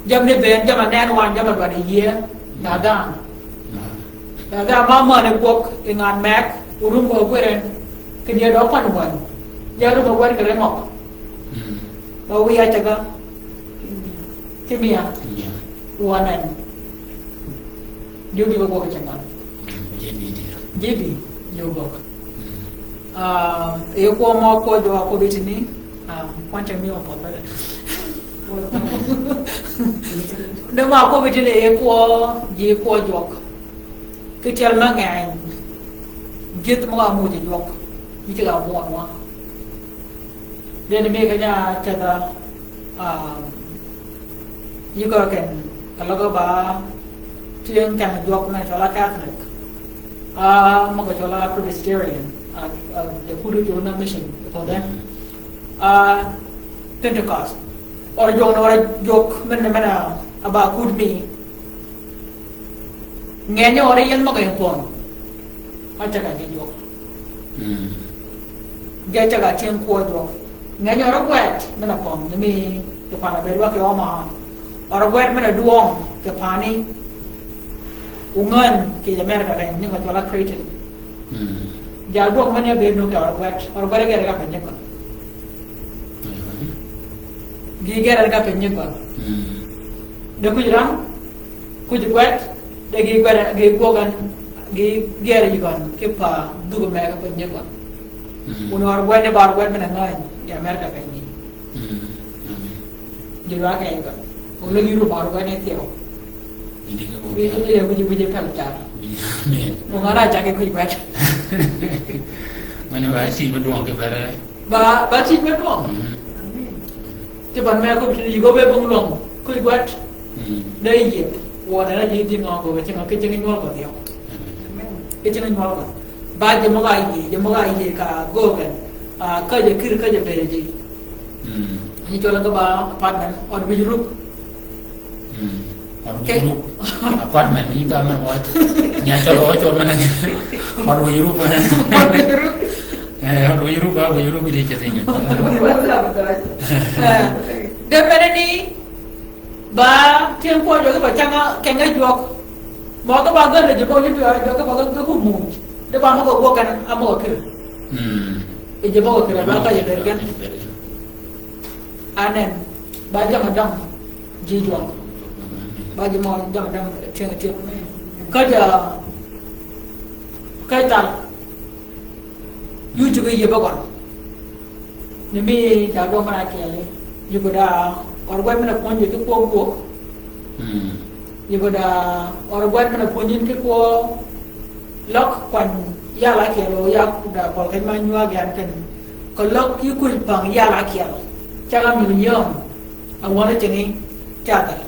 Jammì ni bënn, jammì nen wan, jammì dwaddi yïëy, ya dhanhø. Ya dhanhø ma männi gwøg yi ngan meg, orum ko gwed en, kinni døøg pan wänyi. Ya rum a gwed kì rem møg. Ba wiya ceg-a. Ki miya. Wa nen. Jogi ba gwøg ceg-a. Jibi, jibi, jogi gwøg. Ah, e kwøb mø kwøb jwøk kwøb tïni, ah, kwan ceg mi opodh bere. Dø ma kwøb tïni e kwøb, ji kwøb jwøk. Ki tyel me ngeny, gïth møg-a muuj jwøk, yi ceg-a bwøn wa. Deni mi keny-a ceg-a, ah, yï gø ken, ka løg ba tyëng tyeng jwøk men cwøl-a Catholic. Ah, møg-a cwøl-a Presbyterian, ah, ah, de kudu cwøl na mission, to de. Ah, Pentecost. Or jwøk nor jwøk men, men a, a ba kud mi. Ngenyø ore yien møg-a yien pong. Aceg-a ji jwøk. Mm. Ge ceg-a tyëng kwøb jwøk. Ngenyø ore gwed men-a pong, ni mi, kì pan-a bëëd wa kì øma. Ore gwed men-a dwøng, kì pani. Ongän, kì America keny, ni mø cwøl-a Cretan. Mm. Jal dwøng men-a bëëd nu kì ore gwed. Ore gwed gere ka piny jøg gøn. Mhm. Gi gere ka piny jøg gøn. Mm. De kuj ram, kuj gwed, de gi gwed, gi gwøg en, gi gere yi gøn, ki pa dhuk me ka piny gøn. Mm. Wun or gwed, ba or gwed men-a ngäny, yi America keny. Mm. Amen. Ji lwak e yi gøn. Wun lwak yuru ba or gwed ne thyew. Wi, wi, wi, wi, pel car. Amen. Wun ara cake kuj gwed. Mani ba si ba dwøng ki bere. Ba, ba tij me dwøng. Mhm. Ti ban me ko ti yugo be bung dwøng. Kuj gwed. Mhm. De yie. Wøn na ji di ngø ko be cing ki cing nywøl ko dhyo. Mhm. Ki cing nywøl ko. Ba ji møg-a yie, ji møg-a yie ka gø gen. Ah, ka ji kïr ka ji bere ji. Mhm. Ni cwøl ka ba apartment, ød wïj rup. Mm. Ød wïj rup. Apartment, yïn ka men wøj. Nya cøl wøj cøl men. Ød wïj rup. Ød wïj rup. Eh, ød wïj rup, ba wïj rup, yïn cøl yïn. Eh, de men ni, ba, tyëng kwøb jwøk ba cang-a, keng-a jwøk. Mø ka ba gøn ji ko, yïn jwøk ba gøn ko muj. De ba mø ko gwøg kan, a mø ko kïr. Mm. E ji mø ko kïr, ba ka ji ber gen. Anen, ba jam-a dam ji jwøk. Ba ji mø jam-a dam tyëng tyëng. Ka ja, ka tal. Yï cuggi yï ba gøn. Ni mi ja dwøng men-a kyeli. Yï gø da, or gwed men-a pwönyi ki kwøb gwøg. Mm. Yï gø da, or gwed men-a pwönyi ki kwøb. Løg kwany yal ákyel o ya da bøl keny ma nywag yan kinni. Kì løg yï kuj pang yal ákyel. Cag-a mïn yöm. A wøn-a cingi cadhal.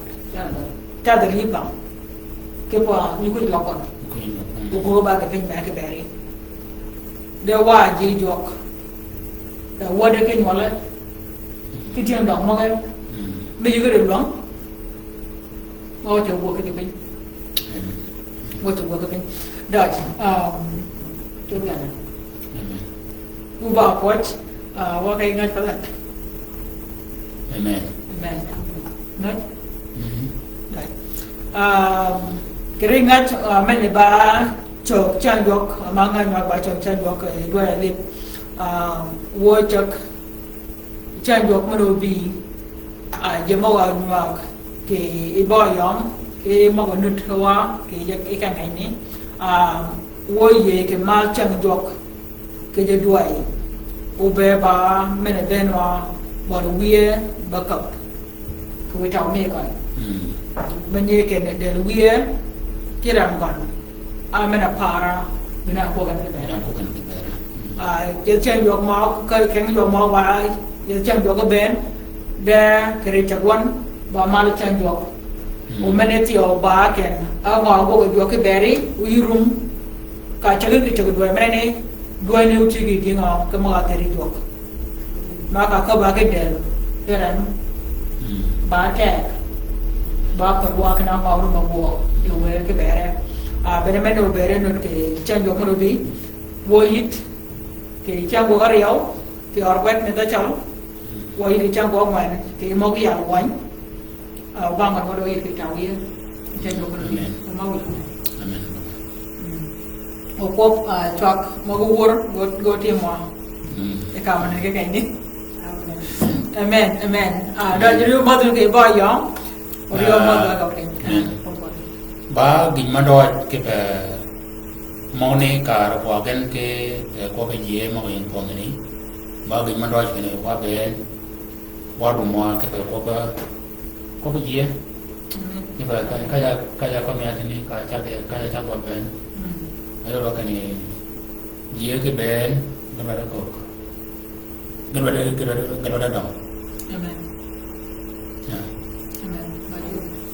Cadhal yï pang. Ki pang yï kuj løg gøn. Okö ba kì piny me kiberi. De wa ji jwøk. Da wäde ki nywøle. Ki tyëng døng møge. Mm. Mi yï ki de lwøng. Wa cøg gwøg ki piny. Amen. Wa cøg gwøg ki piny. Døj, um, cøg gane. Amen. Wu ba pwøj, uh, wa kay ngäj palat. Amen. Amen. Ngäj? Mhm. Døj. Um, kiri ngäj, uh, men ni ba cøg cäng jwøk, uh, ma ngäj ma ba cøg cäng jwøk, uh, dwar alip. Um, wø cäg Cäng jwøk men-a óbï, ah, ji møg-a nywag kì yi bøg yøng, kì møg-a nud ki wa, kì yi, yi kengeni, ah, wø yïëy kì mal cäng jwøk, kì ji dwäy. Óbëë ba men-a bënn wa, bøli wiye, ba käb. Kì wi tøw mi gøn. Mm. Ba nyi kinni del wiye, ki rem gøn. A men-a para, gïn-a kwøb gen kibere. Gïn-a kwøb gen kibere. Ah, yethi cäng jwøk mø, ka, keng jwøk mø wa, yethi cäng jwøk bënn, de, kiri cäg wøn, ba mal cäng jwøk. Mm. O men-a thyew ba ken, a ngø gwøg jwøk kiberi, o yï rum, ka cäg kì cäg dwäy men-a ni, dwäy ni o tï kì gïngø, kì møg-a kiri jwøk. Ma ka köbb-a ki del, ki rem, mm, ba tek, ba pär wa kinni møg-a rum a gwøg, yi wër kibere. Ah, bene men-a óbëëd nud kì cäng jwøk men-a óbï, wø yït, kì cäng gwøg áryew, kì ør gwed ni dhø cøl, Wa yïddi cäng gwøg ngwen, kì møg yal wany. Ah, wa bang ngwen wa do yïddi kì tang yïe. Cäng gwøg ngwen. Amen. Wa ma wïj. Amen. Mm. Wa kwøb, ah, cwag møg wur, go, go tim wa. Mm. E kaman ke keny ni. Amen. Amen, amen. Ah, dø jiri mødhun kì ba yøng. Wa ri mødhun kì keny. Amen. Ba gïn ma døj kì pe møgni kar wa gen kì, eh, kwøb jie møg yin pwøndhni. Ba gïn ma døj kì ni wa ben. Wa rum wa kì pe kwøb, kwøb jie. Amen. Ni ba ka, ka ja, ka ja kwøb ya tini, ka ja, ka ja kwøb ben. Mm. Ayo wa kani jie kì ben, ni ba da kok. Gin wede, gin wede, gin wede døng. Amen. Yeah. Amen.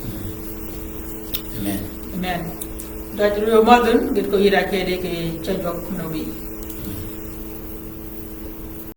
Mm. Amen. Amen. Døj ri mødhun, gït ko yïdda kede kì cäng gwøg nobï.